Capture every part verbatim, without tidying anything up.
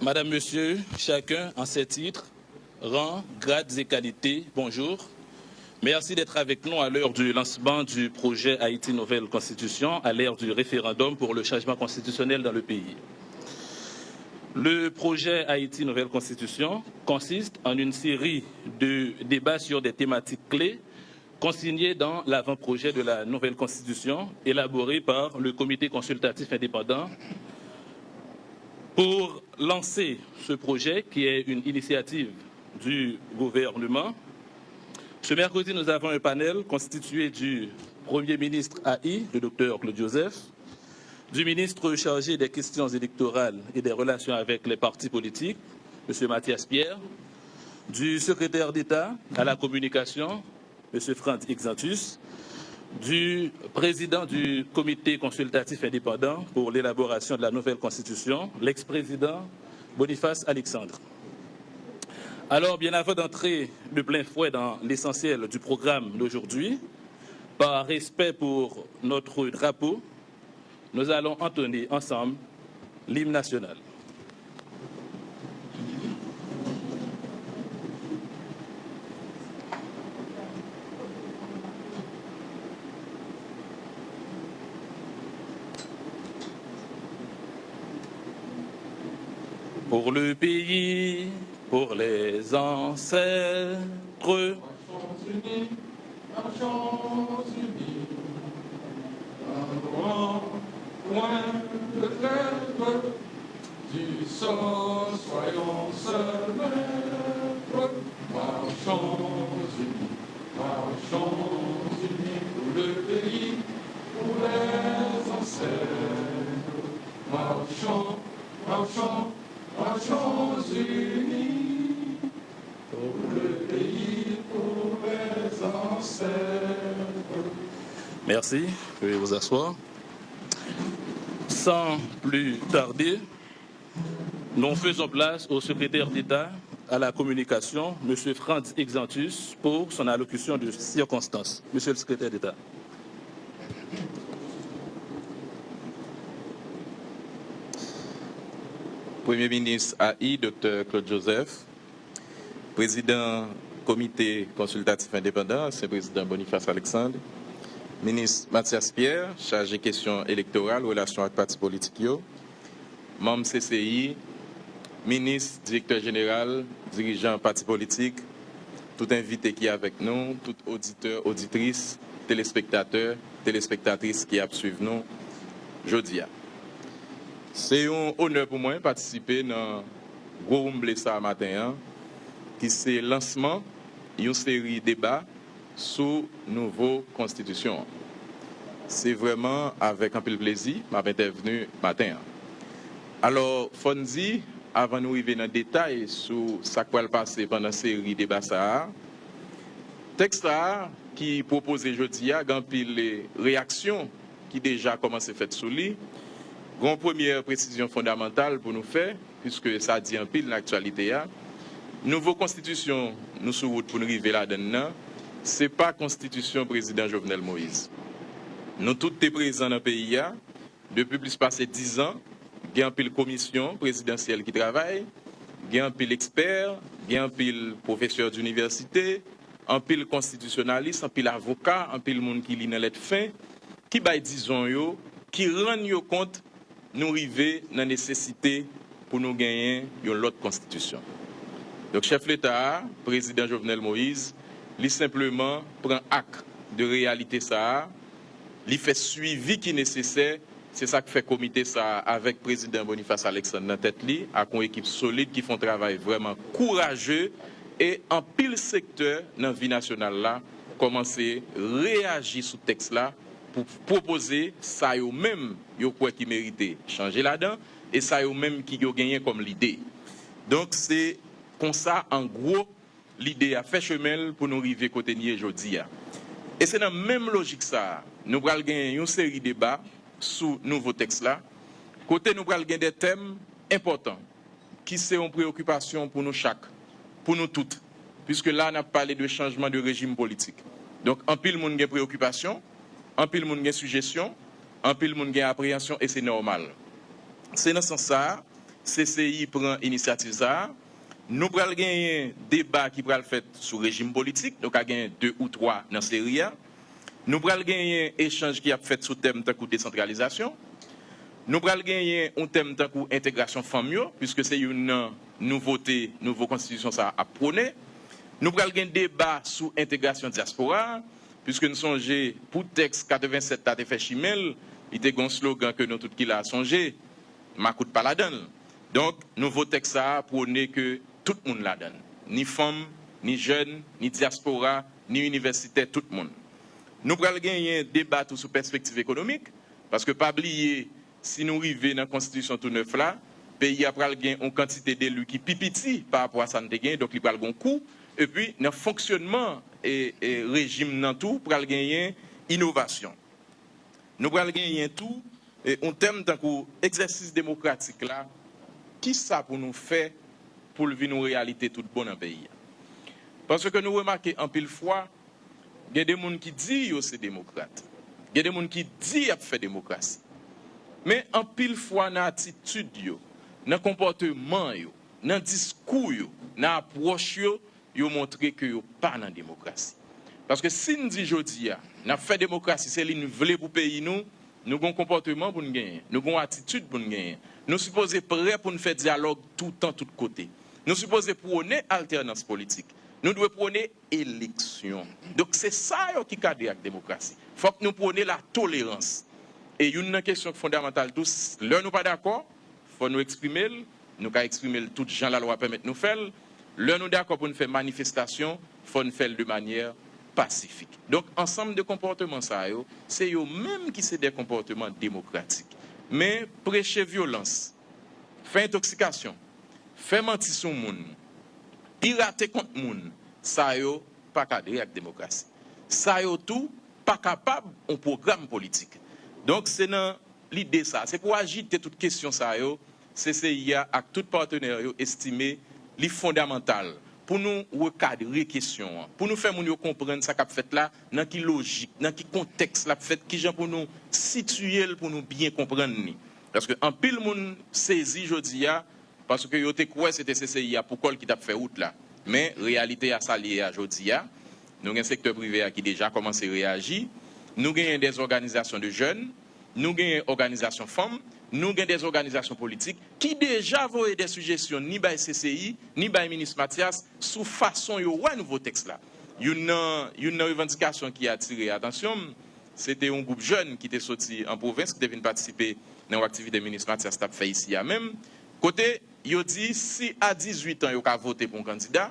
Madame, Monsieur, chacun en ses titres, rangs, grades et qualités, bonjour. Merci d'être avec nous à l'heure du lancement du projet Haïti Nouvelle Constitution, à l'ère du référendum pour le changement constitutionnel dans le pays. Le projet Haïti Nouvelle Constitution consiste en une série de débats sur des thématiques clés consigné dans l'avant-projet de la nouvelle constitution élaborée par le Comité consultatif indépendant pour lancer ce projet qui est une initiative du gouvernement. Ce mercredi, nous avons un panel constitué du Premier ministre A I, le docteur Claude Joseph, du ministre chargé des questions électorales et des relations avec les partis politiques, M. Mathias Pierre, du secrétaire d'État à la communication, M. Frantz Exantus, du président du Comité consultatif indépendant pour l'élaboration de la nouvelle constitution, l'ex-président Boniface Alexandre. Alors, bien avant d'entrer de plein fouet dans l'essentiel du programme d'aujourd'hui, par respect pour notre drapeau, nous allons entonner ensemble l'hymne national. Pour le pays, pour les ancêtres. Marchons unis, marchons unis, un grand point de traître, du sort soyons seuls maîtres. Marchons unis, marchons unis pour le pays, pour les ancêtres. Marchons, marchons, marchons unis pour le pays, pour les ancêtres. Merci. Veuillez vous asseoir. Sans plus tarder, nous faisons place au secrétaire d'État à la communication, M. Frantz Exantus, pour son allocution de circonstance. Monsieur le secrétaire d'État. Premye minis A I, Doktè Claude Joseph, prezidan Komite Konsiltatif Endepandan, ansyen prezidan Boniface Alexandre, minis Mathias Pierre, chaje kesyon elektoral, relasyon ak pati politik yo, manm C C I, minis, direktè jeneral, dirijan pati politik, tout envite ki avèk nou, tout oditè, oditris, telespektatè, telespektatris ki ap swiv nou jodi a. Se yon onè pou mwen patisipe nan gwo woumble sa a maten an, ki se lansman yon seri deba sou nouvo konstitisyon an. Se vrèman avèk anpil plezi m ap entèvni maten an. Alò, fò n di, avan nou rive nan detay sou sa k pral pase pandan seri deba sa a, tèks sa a ki pwopoze jodi a, gen anpil reyaksyon ki deja kòmanse fèt sou li. Gen yon premyè presizyon fondamantal pou nou fè, piske sa di anpil nan aktyalite a. Nouvo konstitisyon nou sou wout pou n rive ladan l nan, se pa konstitisyon Prezidan Jovenel Moïse. Nou tout te prezan nan peyi a depi plis pase diz an, gen anpil komisyon prezidansyèl ki travay, gen anpil ekspè, gen anpil pwofesè dinivèsite, anpil konstitisyonalis, anpil avoka, anpil moun ki li nan lèt fen, ki bay dizon yo, ki rann yo kont nou rive nan nesesite pou nou genyen yon lòt konstitisyon. Donk, chèf Leta a, Prezidan Jovenel Moïse, li senpleman pran ak de reyalite sa a, li fè swivi ki nesesè, se sa k fè komite sa a, avèk Prezidan Boniface Alexandre nan tèt li, ak yon ekip solid ki fè yon travay vrèman kouraje, e anpil sektè nan vi nasyonal la kòmanse reyaji sou tèks la, pou pwopoze sa yo menm yo kwè ki merite chanje ladan, e sa yo menm ki yo genyen kòm lide. Donk, se konsa, an gwo, lide a fè chemen l pou nou rive kote n ye jodi a. E se nan menm lojik sa a, nou pral genyen yon seri deba sou nouvo tèks la, kote nou pral gen de tèm enpòtan ki se yon preyokipasyon pou nou chak, pou nou tout, piske la n ap pale de chanjman de rejim politik. Donk, anpil moun gen preyokipasyon, anpil moun gen sijesyon, anpil moun gen apreyansyon, e se nòmal. Se nan sans sa a, C C I pran inisyativ sa a. Nou pral genyen deba ki pral fèt sou rejim politik. Nou ka genyen de ou twa nan seri a. Nou pral genyen echanj ki ap fèt sou tèm tankou desantralizasyon. Nou pral genyen yon tèm tankou entegrasyon fanm yo, piske se youn nan nouvote nouvo konstitisyon sa a ap pwone. Nou pral gen deba sou entegrasyon dyaspora a, piske n sonje pou tèks katrevennsèt la te fè chimen l, li te gen yon slogan ke nou tout ki la a sonje, makout pa ladan l. Donk, nouvo tèks sa a pwone ke tout moun ladan l, ni fanm, ni jèn, ni dyaspora, ni inivèsitè, tout moun. Nou pral genyen deba tou sou pèspektiv ekonomik, paske pa bliye, si nou rive nan konstitisyon tou nèf la, peyi a pral gen yon kantite deli ki pi piti pa rapò a sa n te gen, donk li pral gen yon kou. Epi, nan fonksyònman e, e rejim nan tou, pral genyen inovasyon. Nou pral genyen tou e, yon tèm tankou egzèsis demokratik la, ki sa pou nou fè pou l vin yon reyalite tout bon nan peyi a? Paske nou remake anpil fwa, gen de moun ki di yo se demokrat, gen de moun ki di y ap fè demokrasi. Men anpil fwa nan atitid yo, nan konpòteman yo, nan diskou yo, nan apwòch yo, yo montre ke yo pa nan demokrasi. Paske si n di jodi a, n ap fè demokrasi, se li n vle pou peyi nou, nou gon konpòteman pou n genyen, nou gon atitid pou n genyen. Nou sipoze prè pou n fè dyalòg toutan, tout kote. Nou sipoze pwone altènans politik. Nou dwe pwone eleksyon. Donk, se sa yo ki kadre ak demokrasi. Fòk nou pwone latolerans. E youn nan kesyon fondamantal tou, lè nou pa dakò, fò nou eksprime l, nou ka eksprime l tout jan lalwa pèmèt nou fè l. Lè nou dakò pou n fè manifestasyon, fò n fè l de manyè pasifik. Donk, ansanm de konpòteman sa yo, se yo menm ki se de konpòteman demokratik. Men, preche vyolans, fè entoksikasyon, fè manti sou moun, pirate kont moun, sa yo pa kadre ak demokrasi. Sa yo tou pa kapab yon pwogram politik. Donk, se nan lide sa, se pou ajite tout kesyon sa yo, C C I a ak tout patnè yo estime li fondamantal pou nou rekadre kesyon an, pou nou fè moun yo konprann sa k ap fèt la, nan ki lojik, nan ki kontèks l ap fèt, kijan pou nou sitiye l pou nou byen konprann li. Paske anpil moun sezi jodi a, paske yo te kwè se te C C I a pou kò l ki t ap fè wout la. Men, reyalite a sa l ye a jodi a. Nou gen sektè prive a ki deja kòmanse reyaji. Nou genyen dè òganizasyon de jèn. Nou genyen òganizasyon fanm. Nou gen dè òganizasyon politik ki deja voye dè sijesyon ni bay C C I, ni bay minis Mathias sou fason yo wè nouvo tèks la. Youn nan, youn nan revandikasyon ki atire atansyon m, se te yon gwoup jèn ki te soti an pwovens, ki te vin patisipe nan yon aktivite minis Mathias t ap fè isi a menm, kote yo di si a dizuit an yo ka vote pou yon kandida,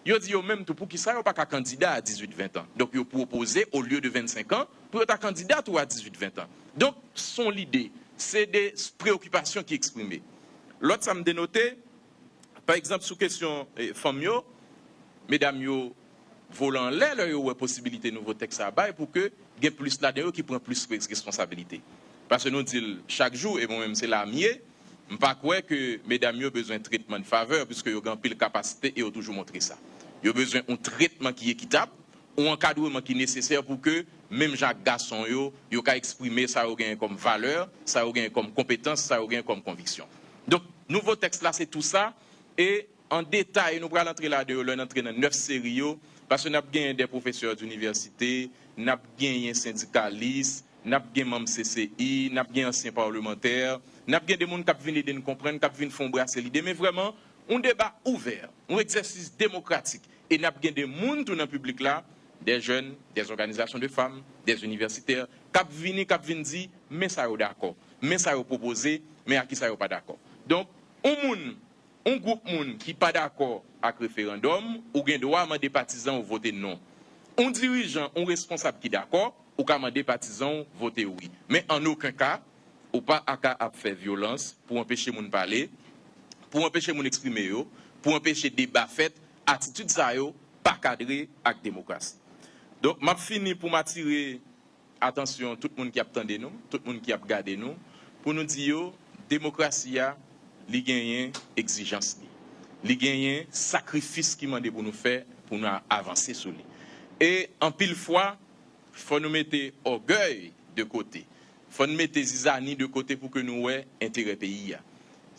yo di yo menm tou poukisa yo pa ka kandida a dizuit, ven an. Donk yo pwopoze, olye de vennsenk an, pou yo ta kandida tou a dizuit, ven an. Donk, se yon lide, se de preyokipasyon ki eksprime. Lòt sa m te note, pa egzanp, sou kesyon eh, fanm yo, medam yo vole anlè lè yo wè posibilite nouvo tèks sa a bay pou ke gen plis ladan yo ki pran plis res- responsabilite. Paske nou di l chak jou, e mwen menm se la m ye, m pa kwè ke medam yo bezwen tretman de favè, piske yo gen anpil kapasite e yo toujou montre sa. Yo bezwen yon tretman ki ekitab, yon ankadreman ki nesesè pou ke, menm jan ak gason yo, yo ka eksprime sa yo genyen kòm valè, sa yo genyen kòm konpetans, sa yo genyen kòm konviksyon. Donk, nouvo tèks la, se tou sa, e an detay, nou pral antre ladan yo lè n antre nan nèf seri yo, paske n ap genyen dè pwofesè dinivèsite, n ap genyen sendikalis, n ap gen manm C C I, n ap gen ansyen palemantè, n ap gen de moun k ap vin ede n konprann, k ap vin fè yon brase lide, men vrèman, yon deba ouvè, yon egzèsis demokratik. E n ap gen de moun tou nan piblik la, dè jèn, dè òganizasyon de fanm, dè inivèsitè, k ap vini, k ap vin di, men sa yo dakò, men sa yo pwopoze, men a kisa yo pa dakò. Donk, yon moun, yon gwoup moun ki pa dakò ak referandòm, ou gen dwa mande patizan w vote non. Yon dirijan, yon responsab ki dakò, ou ka mande patizan w vote wi. Men an okenn ka, ou pa a ka ap fè vyolans pou anpeche moun pale, pou anpeche moun eksprime yo, pou anpeche deba fèt, atitid sa yo pa kadre ak demokrasi. Donk, m ap fini pou m atire atansyon tout moun ki ap tande nou, tout moun ki ap gade nou, pou nou di yo, demokrasi a, li genyen egzijans li. Li genyen sakrifis ki mande pou nou fè pou nou a- avanse sou li. E anpil fwa, fò nou mete ògèy de kote. Fò n mete zizani de kote pou ke nou wè enterè peyi a.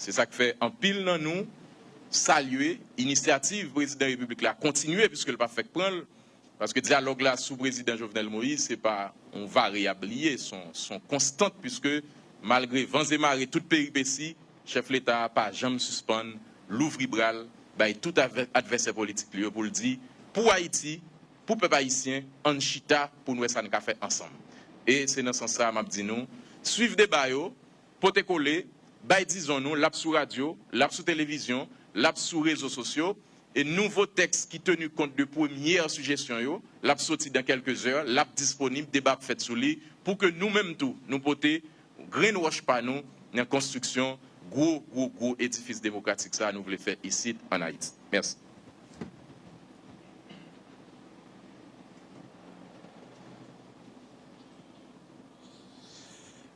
Se sa k fè anpil nan nou salye inisyativ prezidan repiblik la kontinye, piske l pa fèk pran l, paske dyalòg la sou prezidan Jovenel Moïse, se pa yon varyab li ye, se yon, se yon konstant, piske malgre van e mare, tout peripesi, chèf leta a pa janm sispann louvri bra l bay tout avè-, advèsè politik li yo pou l di, pou Ayiti, pou pèp ayisyen, ann chita pou n wè sa n ka fè ansanm. E se nan sans sa a m ap di nou, swiv deba yo, pote kole, bay dizon nou, l ap sou radyo, l ap sou televizyon, l ap sou rezo sosyo, e nouvo tèks ki teni kont de premyè sijesyon yo, l ap soti dan kèlke zè, l ap disponib, deba ap fèt sou li, pou ke nou menm tou, nou pote grenn wòch pa nou nan konstriksyon gwo, gwo, gwo edifis demokratik sa a nou vle fè isit ann Ayiti. Mèsi.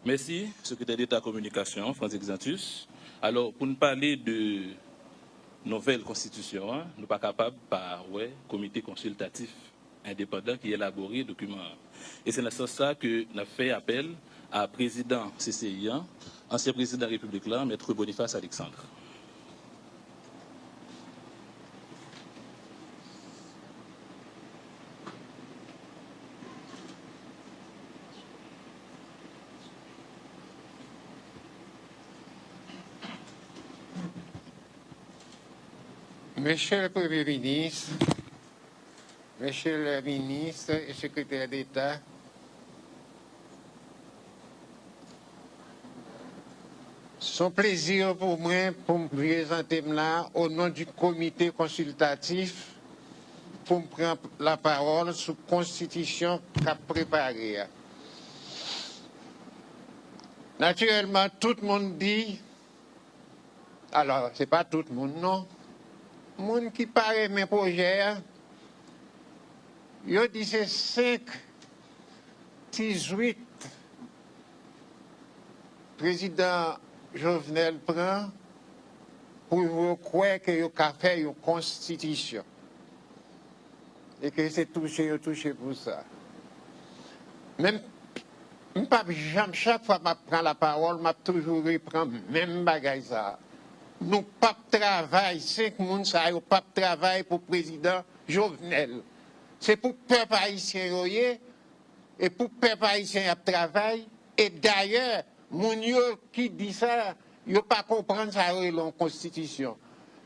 Mèsi, Sekretè Deta Kominikasyon, Frantz Exantus. Alò, pou n pale de nouvèl konstitisyon an, nou pa kapab pa wè komite konsiltatif endepandan ki elabore dokiman an. E se nan sans sa ke n ap fè apèl a prezidan C C I an, ansyen prezidan repiblik la, Mèt Boniface Alexandre. Mesye le Premye Minis, Mesye le Minis e Sekretè Deta, se yon plezi pou mwen pou m prezante m la o non di Komite Konsiltatif pou m pran lapawòl sou konstitisyon k ap prepare a. Natirèlman, tout moun di, alò, se pa tout moun non, moun ki pa renmen pwojè a, yo di se senk ti zwit prezidan Jovenel pran pou yo kwè ke yo ka fè yon konstitisyon. E ke se touche yo touche pou sa. Men m p ap janm, chak fwa m ap pran lapawòl, m ap toujou repran menm bagay sa a. Nou p ap travay, senk moun sa yo p ap travay pou prezidan Jovenel. Se pou pèp ayisyen yo ye, e pou pèp ayisyen y ap travay, e dayè, moun yo ki di sa, yo pa konprann sa yo rele yon konstitisyon.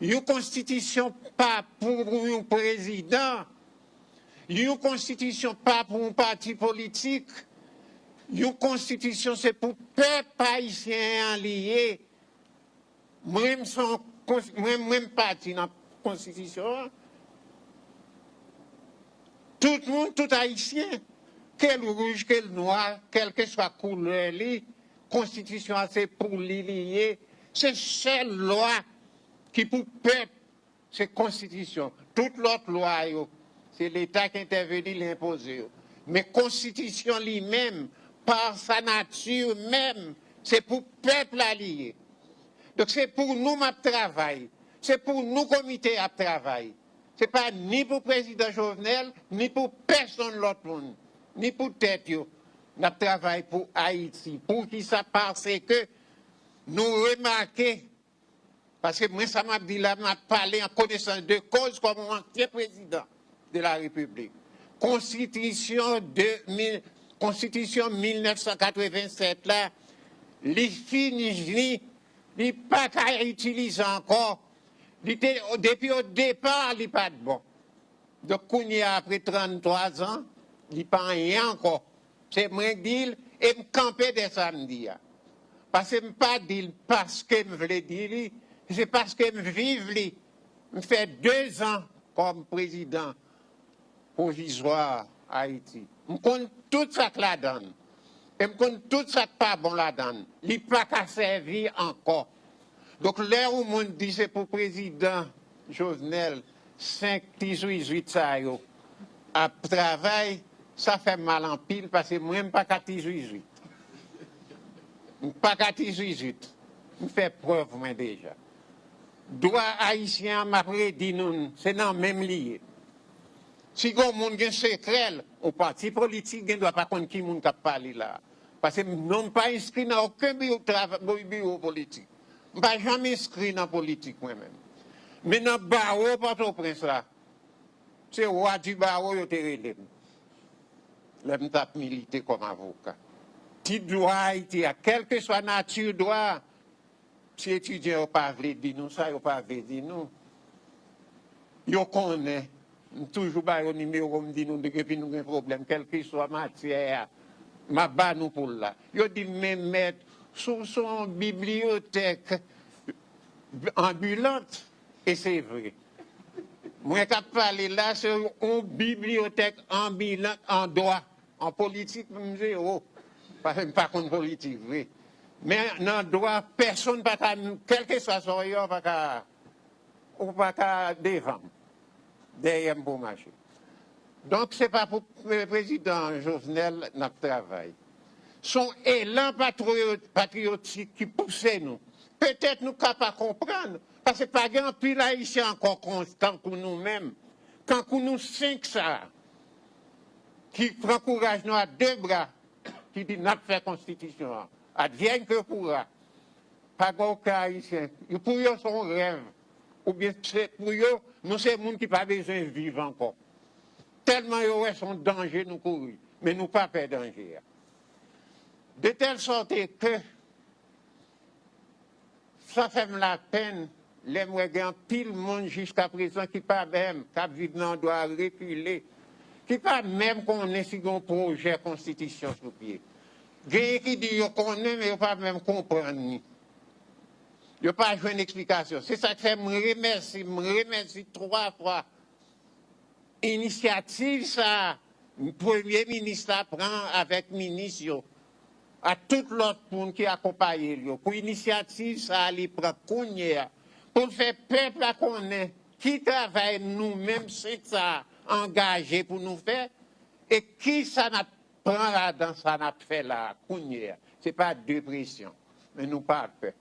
Yon konstitisyon pa pou yon prezidan, yon konstitisyon pa pou yon pati politik, yon konstitisyon se pou pèp ayisyen an li ye. Mwen m se yon kons- mwen mwen m pati nan konstitisyon an. Tout moun, tout ayisyen, ke l wouj, ke l nwa, kèlkeswa koulè li, konstitisyon an se pou li li ye. Se sèl lwa ki pou pèp, se konstitisyon. Tout lòt lwa yo, se leta ki entèveni, li enpoze yo. Men konstitisyon li menm, pa sa nati menm, se pou pèp la li ye. Donk se pou nou m ap travay, se pou nou komite ap travay. Se pa ni pou prezidan Jovenel, ni pou pèsonn lòt moun, ni pou tèt yo. N ap travay pou Ayiti. Poukisa? Paske nou remake, paske mwen sa m ap di la, m ap pale an konesans de koz kòm yon ansyen prezidan de la Repiblik. Konstitisyon de mil, konstitisyon mil nèf san katreven sèt la, li fini, li, li pa ka itilize ankò. Li te, depi o depa, li pa t bon. Donk, kounye a, apre tranntwa zan, li pa anyen ankò. Se mwen k di l, e m kanpe dèyè sa m di a. Paske m pa di l paske m vle di li, se paske m viv li. M fè de zan kòm prezidan pwovizwa Ayiti. M konn tout sa k ladan l. E m konn tout sa k pa bon ladan l. Li pa ka sèvi ankò. Donk, lè yon moun di se pou prezidan Jovenel, senk ti zwizwit sa yo ap travay, sa fè m mal anpil, paske mwen, m pa ka ti zwizwit. M pa ka ti zwizwit. M fè prèv mwen deja. Dwa ayisyen an, m ap redi nou l, se nan men m li ye. Si gon moun gen sekrè l, yon pati politik gen dwa pa konn ki moun k ap pale la. Paske non m pa enskri nan okenn biwo, biwo politik. M pa janm enskri nan politik, mwen menm. Men nan bawo Pòtoprens la, se wa di bawo yo te rele m lè m t ap milite kòm avoka. Ti dwa Ayiti a, kèlkeswa nati dwa a, si etidyan yo pa vle di nou sa, yo pa vle di nou, yo konnen. M toujou ba yo nimewo m, di nou depi nou gen pwoblèm, kèlkeswa matyè a, m ap ba nou pou l la. Yo di m, men mèt, si w se yon bibliyotèk anbilant, e se vre. Mwen k ap pale la, se yon bibliyotèk anbilant an dwa. An politik, m zewo. Paske m pa konn politik vre. Men nan dwa, pèsonn pa ka, kèlkeswa sa w ye, w pa ka, ou pa ka devan m. Dèyè m pou w mache. Donk, se pa pou pre- prezidan Jovenel n ap travay. Se yon elan patriyo- patriyotik ki pouse nou. Petèt nou ka pa konprann, paske pa gen anpil Ayisyen ankò kon- tankou nou menm, tankou nou senk sa a, ki pran kouraj nou a de bra, ki di n ap fè konstitisyon an. Advienne que pourra. Pa gen okenn Ayisyen. Pou yo, se yon rèv. Oubyen se pou yo, nou se moun ki pa bezwen viv ankò. Tèlman yo wè se yon danje nou kouri. Men nou pa pè danje a. De tèl sòte ke sa fè m lapenn lè m wè gen anpil moun jiskaprezan ki pa menm, k ap viv nan yon dwa rekile, ki pa menm konnen si gen yon pwojè konstitisyon sou pye. Genyen ki di yo konnen, men yo pa menm konprann ni. Yo pa jwenn eksplikasyon. Se sa k fè m remèsye, m remèsye twa fwa inisyativ sa a, premye minis la pran avèk minis yo, a tout lòt moun ki akonpaye l yo, pou inisyativ sa a li pran kounye a, pou l fè pèp la konnen ki travay nou menm senk sa a angaje pou nou fè, e ki sa n ap pran ladan sa n ap fè la a kounye a. Se pa depresyon, men nou pa pè.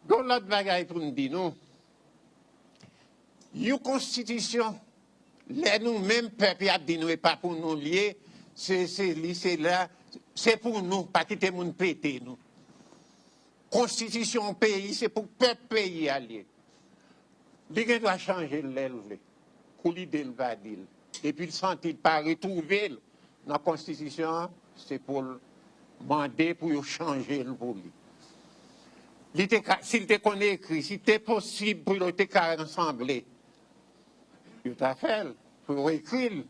Gon lòt bagay pou m di nou. Yon konstitisyon, lè nou menm pèp y ap di nou e pa pou nou l ye, se se li, se la, se pou nou, pa kite moun pete nou. Konstitisyon yon peyi, se pou pèp peyi a l ye. Li gen dwa chanje l lè l vle, kou lide l va di l. Depi l santi l pa retwouve l nan konstitisyon an, se pou l mande pou yo chanje l pou li. Li te ka, si l te konn ekri, si te posib pou yo te ka ransanble, yo ta fè l, pou yo ekri l.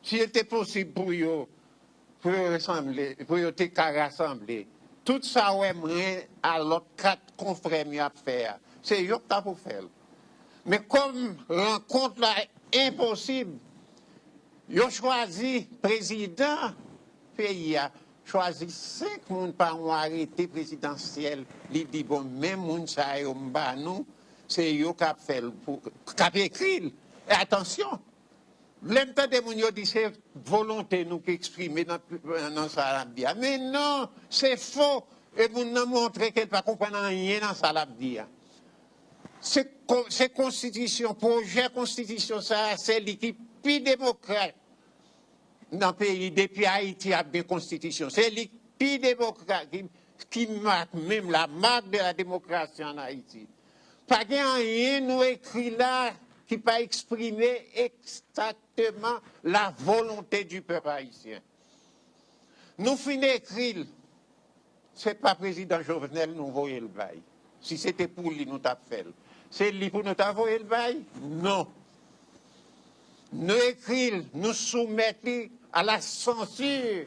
Si l te posib pou yo, pou yo rasanble, pou yo te ka rasanble tout sa w wè mwen a lòt kat konfrè m y ap fè a, se yo k ta pou fè l. Men kòm rankont la enposib, yo chwazi prezidan peyi a, chwazi senk moun pa yon arete prezidansyèl, li di, bon, men moun sa yo m ba nou, se yo k ap fè l, pou, k ap ekri l. E atansyon, lè m tande moun yo di se volonte nou ki eksprime nan, nan sa n ap di a. Men non, se fo. E moun nan montre ke l pa konprann anyen nan sa l ap di a. Se, se konstitisyon, pwojè konstitisyon sa a, se li ki pi demokrat nan peyi depi Ayiti ap gen konstitisyon. Se li ki pi demokrat, ki, ki mak menm la marque de la démocratie en Haïti. Pa gen anyen nou ekri la ki pa eksprime egzakteman la volonte di pèp ayisyen. Nou fin ekri l, se pa prezidan Jovenel nou voye l bay. Si se te pou li nou t ap fè l, se li pou nou ta voye l bay? Non. Nou ekri l, nou soumèt li à la censure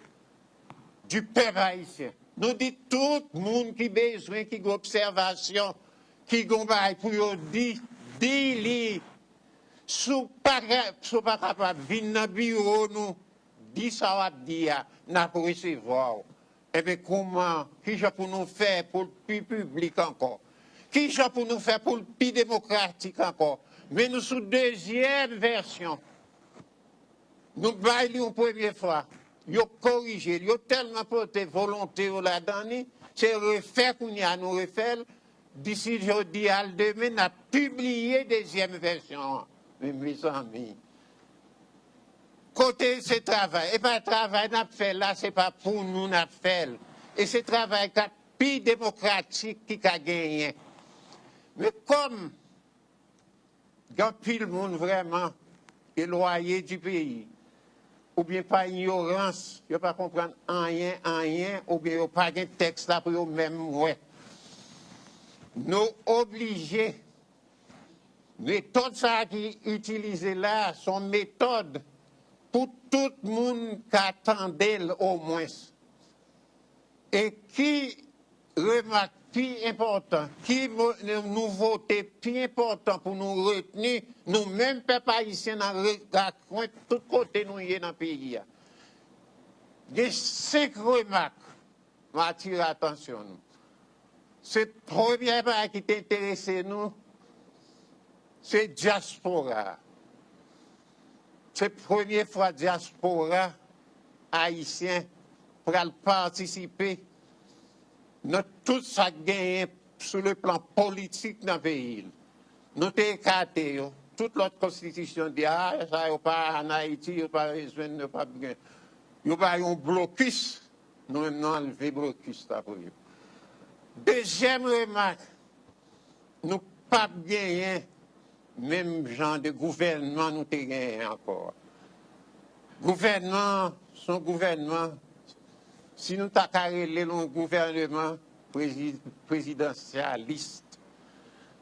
du peuple haïtien. Nou di tout moun ki bezwen, ki gen obsèvasyon, ki gen bagay pou yo di, di li. Si w pa, si w pa kapab, vin nan biwo nou, di sa w ap di a, n ap resevwa w. Enben, kouman, kijan pou nou fè pou l pi piblik ankò? Kijan pou nou fè pou l pi demokratik ankò? Men nou sou dezyèm vèsyon. Nou bay li yon premye fwa, yo korije l, yo tèlman pote volonte yo ladan li, se refè kounye a nou refè l, disi jodi a l demen, n ap pibliye dezyèm vèsyon an. Men mezanmi, kote se travay? E pa travay n ap fè la, se pa pou nou n ap fè l. E se travay k ap pi demokratik ki ka genyen. Men kòm gen anpil moun vrèman elwaye di peyi, oubyen pa inyorans, yo pa konprann anyen, anyen, oubyen yo pa gen tèks la pou yo menm wè. Nou oblije, metòd sa a ki itilize la, se yon metòd pou tout moun ka tande l omwens. E ki remak pi enpòtan, ki mo- nouvote pi enpòtan pou nou retni, nou menm pèp ayisyen nan re- rakwen tout kote nou ye nan peyi a? Gen senk remak m atire atansyon nou. Se premyè bagay ki te enterese nou, se dyaspora. Se premye fwa dyaspora ayisyen pral patisipe nan tout sa k genyen sou le plan politik nan peyi l. Nou te ekate yo. Tout lòt konstitisyon di, a, sa yo pa ann Ayiti, yo pa bezwen, yo pa gen. Yo ba yo yon blokis, nou menm nou anlve blokis la pou yo. Dezyèm remak, nou p ap genyen menm jan de gouvènman nou te genyen ankò a. Gouvènman an, se yon gouvènman, si nou ta ka rele l yon gouvènman prezi- prezidansyalis,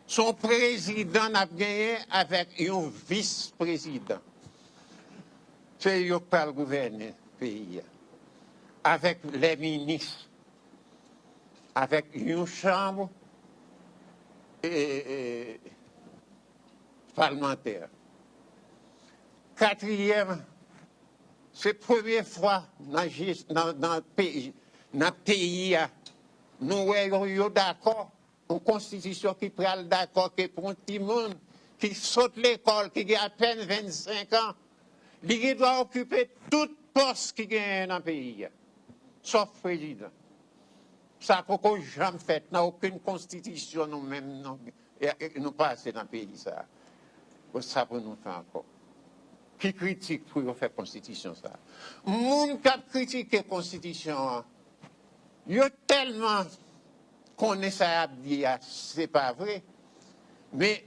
se yon prezidan n ap genyen avèk yon vis prezidan. Se yo k pral gouvène peyi a, avèk lè minis, avèk yon chanm e, e, palmantè. Katriyèm, se premye fwa nan, je- nan, nan peyi, nan peyi a, nou wè yo, yo dakò, yon konstitisyon ki pral dakò ke pou yon timoun ki sot lekòl, ki gen apèn vennsenk an, li gen dwa okipe tout pòs ki genyen nan peyi a, sòf prezidan. Sa poko janm fèt nan okenn konstitisyon nou menm nou, e- e- nou pase nan peyi sa a. Bon, sa pou nou fè ankò. Ki kritik pou yo fè konstitisyon sa a? Moun k ap kritike konstitisyon an, yo tèlman konnen sa y ap di a, se pa vre. Men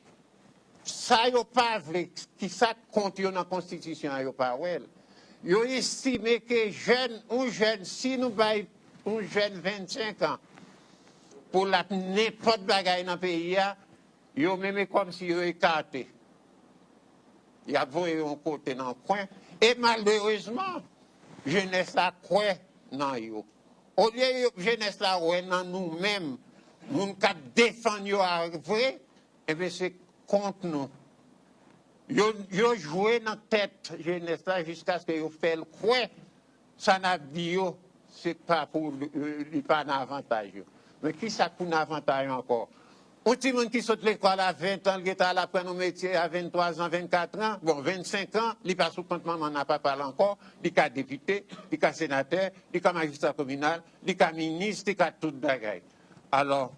sa yo pa vle, ki sa k kont yo nan konstitisyon an, yo pa wè l. Yo estime ke jèn, yon jèn, si nou bay yon jèn vennsenk an pou l ap nenpòt bagay nan peyi a, yo menm e kòmsi yo ekate. Y ap voye yon kote nan kwen. E malerezman, jenès la kwè nan yo. Olye yo- jenès la wè nan nou menm, moun k ap defann yo a vre, enben se kont nou. Yo, yo jwe nan tèt jenès la jiskaske yo fè l kwè sa n ap di yo, se pa pou li, li pa nan avantaj yo. Men ki sa k pou nan avantaj yo ankò? Yon timoun ki sot lekòl a ven tan, l gentan al aprann yon metye a venntwa zan, vennkat an, bon, vennsenk an, li pa sou kont manman n a papa l ankò, li ka depite, li ka senatè, li ka majistra kominal, li ka minis, li ka tout bagay. Alò,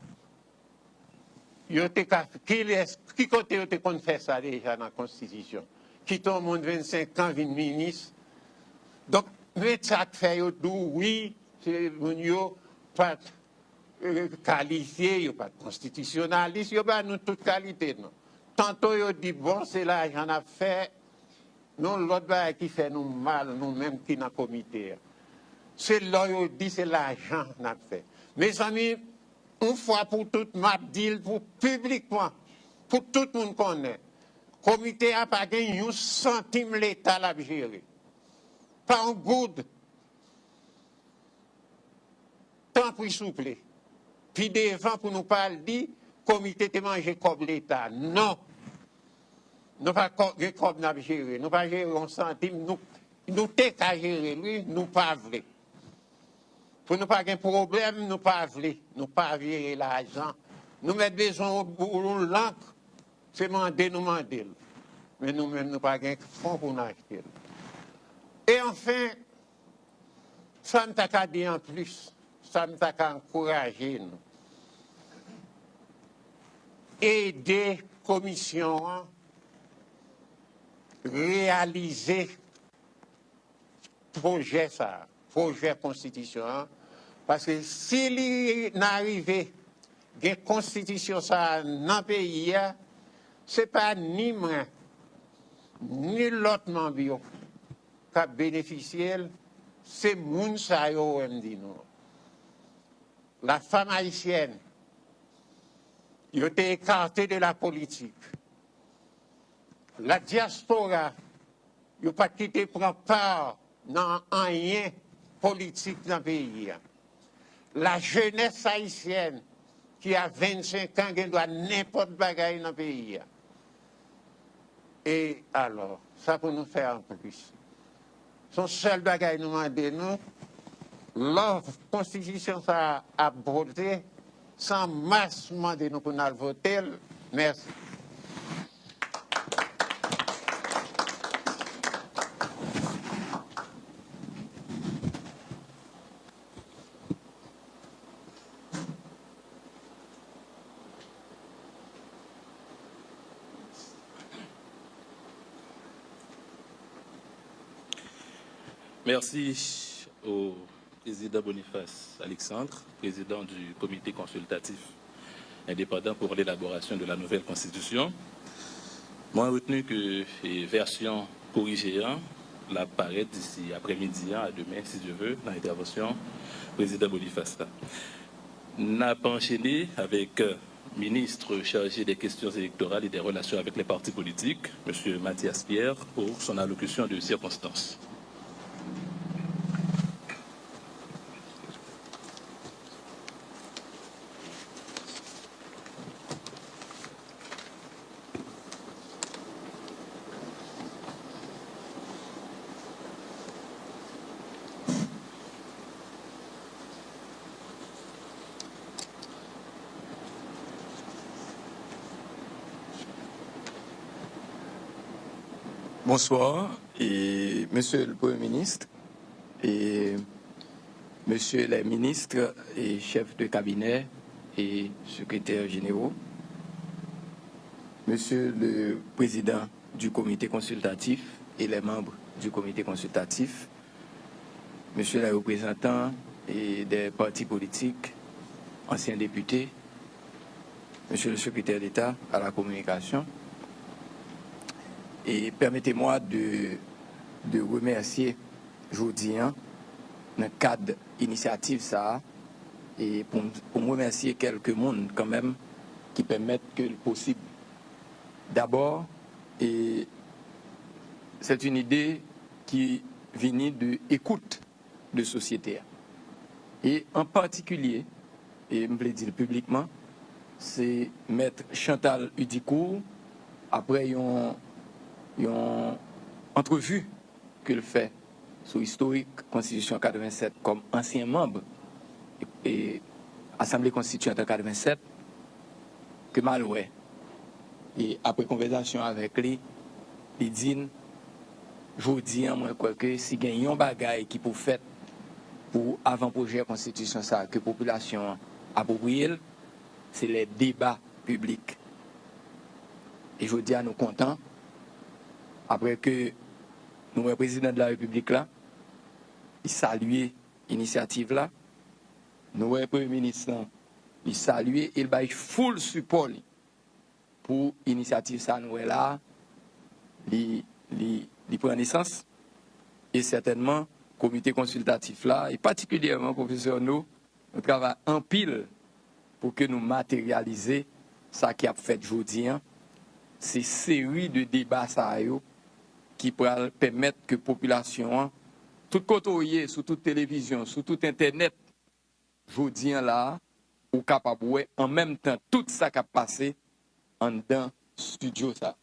yo te ka, kilès, ki kote yo te konn fè sa deja nan konstitisyon? Kite yon moun vennsenk an vin minis. Donk, men sa k fè yo di w wi, se moun yo pa t, e, kalifye, yo pa t konstitisyonalis, yo ba nou tout kalite non. Tanto yo di, bon, se lajan n ap fè, men yon lòt bagay ki fè nou mal, nou menm ki nan komite a. Se lè yo di se lajan n ap fè. Mezanmi, yon fwa pou tout, m ap di l pou piblikman, pou tout moun konnen, komite a pa gen yon santim Leta l ap jere. Pa yon goud. Tanpri, souple. Pi devan pou nou pa al di komite te manje kòb Leta. Non. Nou pa kò- gen kòb n ap jere. Nou pa jere yon santim. Nou, nou te ka jere l, wi, nou pa vle. Pou nou pa gen pwoblèm, nou pa vle. Nou pa vire lajan. Nou mèt bezwen yon, yon lank, se mande nou mande l. Men nou menm, nou pa gen fon pou n achte l. E anfen, sa m ta ka di anplis, sa m ta ka ankouraje nou, ede komisyon an reyalize pwojè sa a, pwojè konstitisyon an, Paske si li nan rive gen konstitisyon sa a nan peyi a, se pa ni mwen, ni lòt manm yo k ap benefisye l, se moun sa yo, wè m di nou. La femme haïtienne, yo te ekate de la politik. La diaspora, yo pa t kite pran pa nan anyen politik nan peyi a. La jeunesse haïtienne ki a vennsenk an gen dwa nenpòt bagay nan peyi a. E alò, sa pou nou fè anplis? Se yon sèl bagay nou mande nou, lè konstitisyon sa a ap vote, se an mas mande nou pou n al vote l. Mèsi. Merci au président Boniface Alexandre, président du Comité consultatif indépendant pour l'élaboration de la nouvelle constitution. Mwen retenu ke e, vèsyon korije an l ap parèt disi aprèmidi an, a demen, si Dye ve, nan entèvansyon Prezidan Boniface la. N ap anchene avèk Ministre chargé des questions électorales et des relations avec les partis politiques, M. Mathias Pierre, pour son allocution de circonstance. Bonsoir, et Monsieur le Premier ministre, et Messieurs les ministres et chefs de cabinet et secrétaires généraux, Monsieur le Président du Comité consultatif et les membres du Comité consultatif, Messieurs les représentants et des partis politiques, anciens députés, Monsieur le Secrétaire d'État à la communication, et permettez-moi de, de remercier jodi an, nan kad inisyativ sa a, e pou, pou m remèsye kèlke moun kanmenm ki pèmèt ke l posib. Dabò, e, c'est une idée qui vini de écoute de sosyete a. E an patikilye, e m vle di l piblikman, se Mèt Chantal Hudicourt, aprè yon, yon antrevi ke l fè sou istorik Konstitisyon katrevennsèt kòm ansyen manm e, e Asanble Konstityant an katrevennsèt, ke m al wè. E apre konvèsasyon avèk li, li di n, jodi an, mwen kwè ke si gen yon bagay ki pou fèt pou avan pwojè konstitisyon sa a, ke popilasyon an apwopriye l, se lè deba piblik. E jodi a, nou kontan, apre ke nou wè Prezidan de la Repiblik la, li salye inisyativ la, nou wè Premye Minis lan, li salye e l bay full sipò li pou inisyativ sa a nou wè la a, li, li, li pran nesans. E sètènman, komite konsiltatif la, e patikilyèman pwofesè Nou, nou travay anpil pou ke nou materyalize sa ki ap fèt jodi an. Se seri de deba sa yo ki pral pèmèt ke popilasyon an, tout kote w ye, sou tout televizyon, sou tout entènèt, jodi an la a, ou kapab wè an menm tan tout sa k ap pase anndan estidyo sa.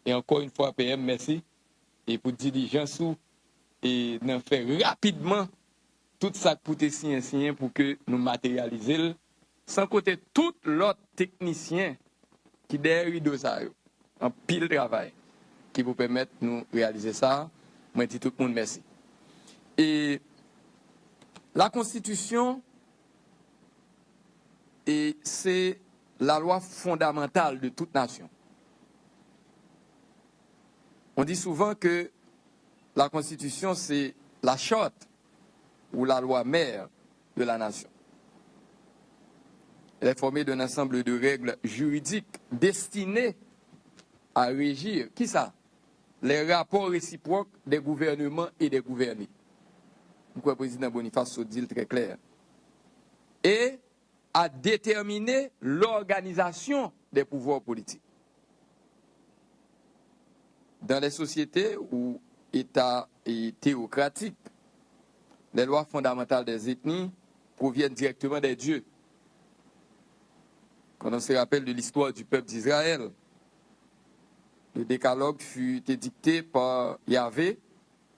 E ankò yon fwa, P M, mèsi e pou dilijans ou e nan fè rapidman tout sa k pou te siyen, siyen pou ke nou materyalize l, san konte tout lòt teknisyen ki dèyè rido sa yo. Anpil travay ki pou pèmèt nou reyalize sa. Mwen di tout moun mèsi. E la konstitisyon, e se la loi fondamentale de toute nation. On dit souvent que la Constitution, c'est la charte ou la loi mère de la nation. Elle est formée d'un ensemble de règles juridiques destinées à régir, kisa? Les rapports réciproques des gouvernements et des gouvernés. M kwè prezidan Boniface sot di l trè klè. Et à déterminer l'organisation des pouvoirs politiques. Dans les sociétés ou États théocratiques, les lois fondamentales des ethnies proviennent directement des dieux. Quand on se rappelle de l'histoire du peuple d'Israël, le décalogue fut édicté par Yahvé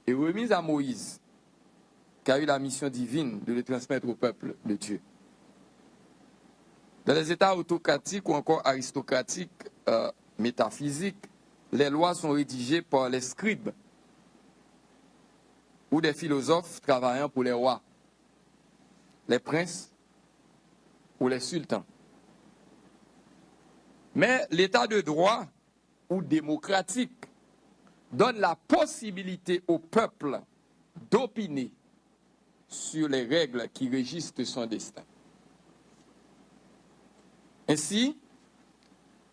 et remis à Moïse, qui a eu la mission divine de le transmettre au peuple de Dieu. Dans les États autocratiques ou encore aristocratiques, euh, métaphysiques, les lois sont rédigées par les scribes ou des philosophes travaillant pour les rois, les princes ou les sultans. Mais l'état de droit ou démocratique donne la possibilité au peuple d'opiner sur les règles qui régissent son destin. Ainsi,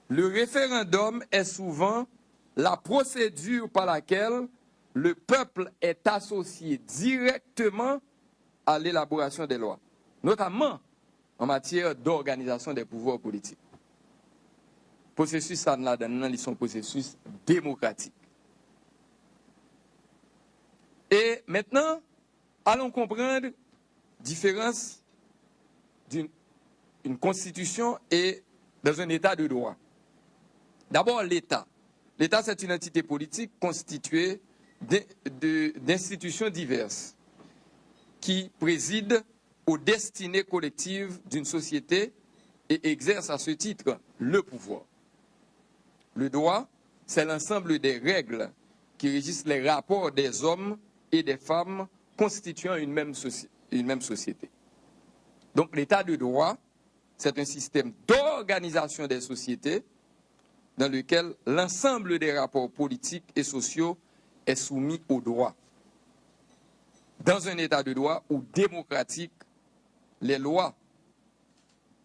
le référendum est souvent la procédure par laquelle le peuple est associé directement à l'élaboration des lois, notamment en matière d'organisation des pouvoirs politiques. Pwosesis sa n ladan l nan, li se yon pwosesis demokratik. Et maintenant, allons comprendre différence d'une une constitution et dans un état de droit. D'abord, l'État. L'État, c'est une entité politique constituée de- de- d'institutions diverses qui président aux destinées collectives d'une société et exercent à ce titre le pouvoir. Le droit, c'est l'ensemble des règles qui régissent les rapports des hommes et des femmes constituant une même soci- une même société. Donc, l'état de droit, c'est un système d'organisation des sociétés dans lequel l'ensemble des rapports politiques et sociaux est soumis au droit. Dans un état de droit ou démocratique, les lois,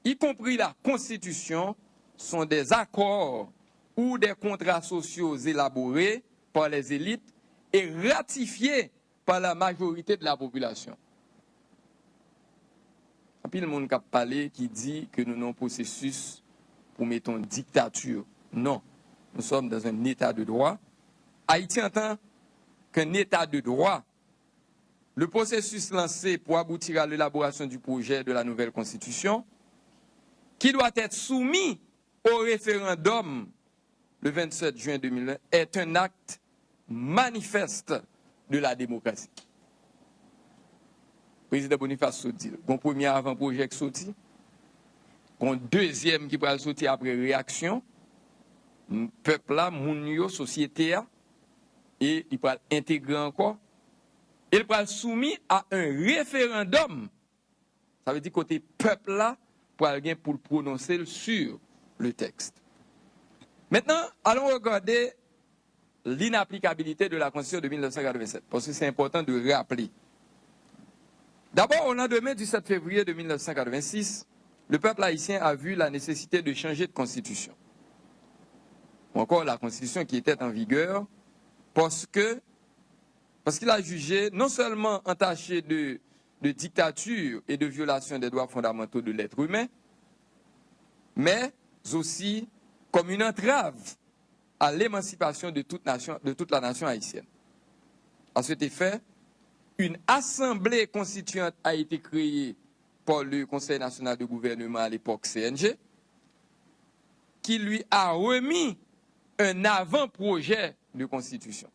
y compris la Constitution, sont des accords ou des contrats sociaux élaborés par les élites et ratifiés par la majorité de la population. Anpil moun k ap pale ki di ke nou nan yon pwosesis pou mete yon diktati. Non, nous sommes dans un état de droit. Haïti, en tant qu'un état de droit, le processus lancé pour aboutir à l'élaboration du projet de la nouvelle constitution, qui doit être soumis au référendum le vingt-sept juin deux mille vingt, est un acte manifeste de la démocratie. Prezidan Boniface sot di l. Gon premye avan pwojè k soti, gon dezyèm ki pral soti apre reyaksyon pèp la, moun yo, sosyete a, e li pral entegre ankò, e l pral soumi a un référendum. Sa vle di kote pèp la pral gen pou l pwononse l sur le texte. Maintenant, allons regarder l'inapplicabilité de la Constitution de mille neuf cent quatre-vingt-sept, parce que c'est important de rappeler. D'abord, au lendemain du sept février de mille neuf cent quatre-vingt-six, le peuple haïtien a vu la nécessité de changer de constitution, ou encore la constitution qui était en vigueur, parce que, parce qu'il a jugé non seulement entachée de, de dictature et de violation des droits fondamentaux de l'être humain, mais aussi comme une entrave à l'émancipation de toute nation, de toute la nation haïtienne. À cet effet, une assemblée constituante a été créée par le Conseil national de gouvernement à l'époque, C N G, qui lui a remis un avant-projet de constitution.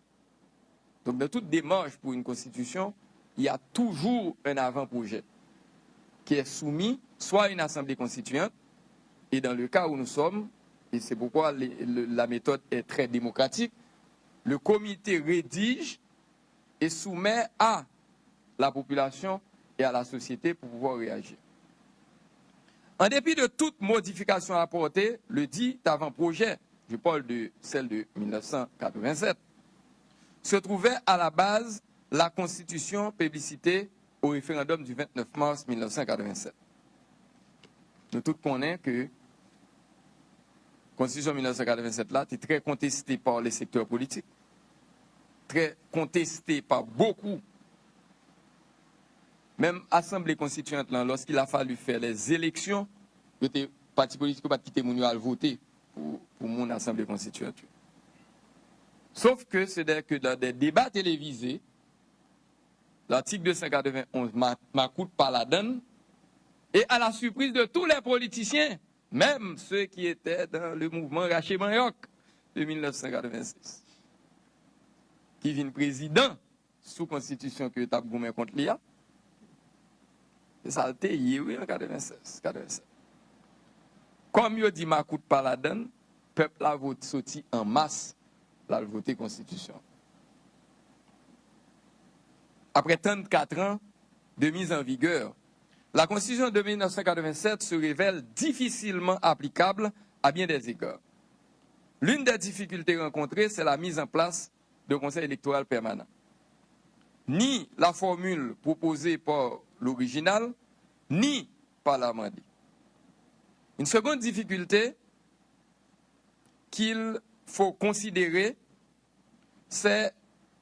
Donc, dans toute démarche pour une constitution, il y a toujours un avant-projet qui est soumis soit à une assemblée constituante, et dans le cas où nous sommes, et c'est pourquoi les- le- la méthode est très démocratique, le comité rédige et soumet à la population et à la société pour pouvoir réagir. En dépit de toute modification apportée, le dit avant-projet, je parle de celle de mille neuf cent quatre-vingt-sept, se trouvait à la base la constitution plébiscitée au référendum du vingt-neuf mars mille neuf cent quatre-vingt-sept. Nou tout konnen ke Konstitisyon mil nèf san katrevennsèt la te trè konteste pa le sektè politik, trè konteste pa bokou. Menm Asanble Konstitiyant lan, lorsqu'il a fallu faire les élections, yo te, pati politik yo pa t kite moun yo al vote pou, pou moun Asanble Konstitiyant yo. Sauf que c'est que dans des débats télévisés, l'article deux cent quatre-vingt-onze ma-, makout pa ladann, et à la surprise de tous les politiciens, même ceux qui étaient dans le mouvement Rache Manyòk de mil nèf san katrevennsèz, ki vin prezidan sou konstitisyon ke yo t ap goumen kont li a. Se sa l te ye, wi, an katrevennsèz, katrevennsèt. Kòm yo di makout pa ladann, pèp la vote soti an mas, l al vote konstitisyon. Après trente-quatre ans de mise en vigueur, la Constitution de mille neuf cent quatre-vingt-sept se révèle difficilement applicable à bien des égards. L'une des difficultés rencontrées, c'est la mise en place d'un Conseil électoral permanent. Ni la formule proposée par l'original, ni par l'amendé. Une seconde difficulté qu'il faut considérer, c'est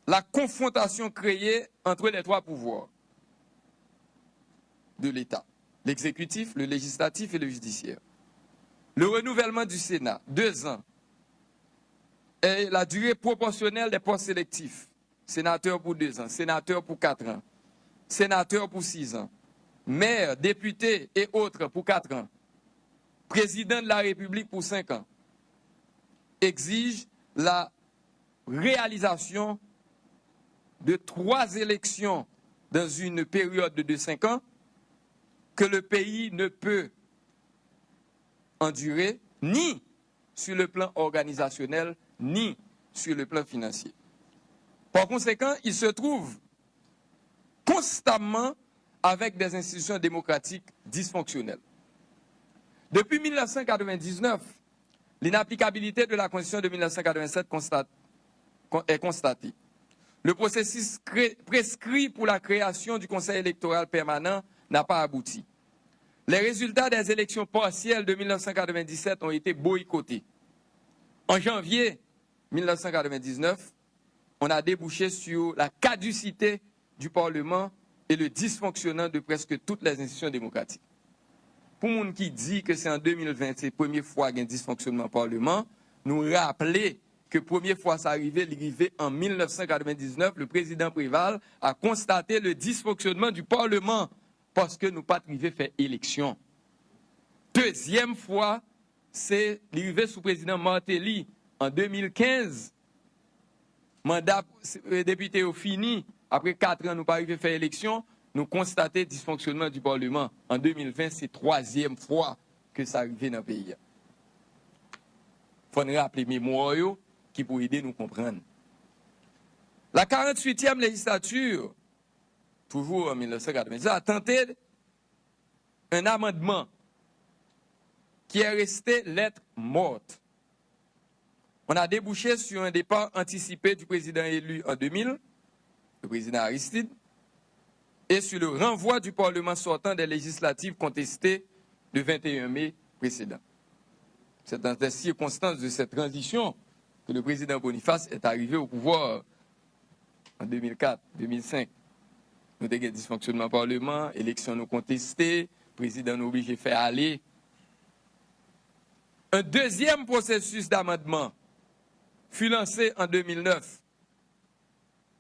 la confrontation créée entre les trois pouvoirs de l'État, l'exécutif, le législatif et le judiciaire. Le renouvellement du Sénat, deux ans, et la durée proportionnelle des postes électifs, sénateur pour deux ans, sénateur pour quatre ans, sénateur pour six ans, maire, député et autres pour quatre ans, président de la République pour cinq ans, exige la réalisation de trois élections dans une période de cinq ans que le pays ne peut endurer, ni sur le plan organisationnel, ni sur le plan financier. Par conséquent, il se trouve constamment avec des institutions démocratiques dysfonctionnelles. Depuis mille neuf cent quatre-vingt-dix-neuf, l'inapplicabilité de la Constitution de mille neuf cent quatre-vingt-sept constate, con- est constatée. Le processus cré- prescrit pour la création du Conseil électoral permanent n'a pas abouti. Les résultats des élections partielles de mille neuf cent quatre-vingt-dix-sept ont été boycottés. En janvier mille neuf cent quatre-vingt-dix-neuf, on a débouché sur la caducité du Parlement et le dysfonctionnement de presque toutes les institutions démocratiques. Pou moun ki di ke se an de mil ven se premye fwa gen disfonksyonman Parleman, nou raple ke premye fwa sa rive, li rive an mil nèf san katrevendiznèf, le président Préval a constaté le dysfonctionnement du Parlement, paske nou pa t rive fè eleksyon. Dezyèm fwa, se li rive sou prezidan Martelly an de mil kenz, manda depite yo fini, apre kat an nou pa rive fè eleksyon, nou konstate disfonksyonman di Parleman. An de mil ven, se twazyèm fwa ke sa rive nan peyi a. Fò n raple memwa yo ki pou ede nou konprann. La quarante-huitième législature, toujours en mil nèf san katrevendiznèf, a tenté un amendement qui est resté lettre morte. On a débouché sur un départ anticipé du président élu en deux mille, le président Aristide, et sur le renvoi du Parlement sortant des législatives contestées le vingt et un mai précédent. C'est dans les circonstances de cette transition que le président Boniface est arrivé au pouvoir en de mil kat, de mil senk. Nou te gen disfonksyonman Parleman, eleksyon nou konteste, prezidan nou oblije fè ale. Un deuxième processus d'amendement fut lancé en deux mille neuf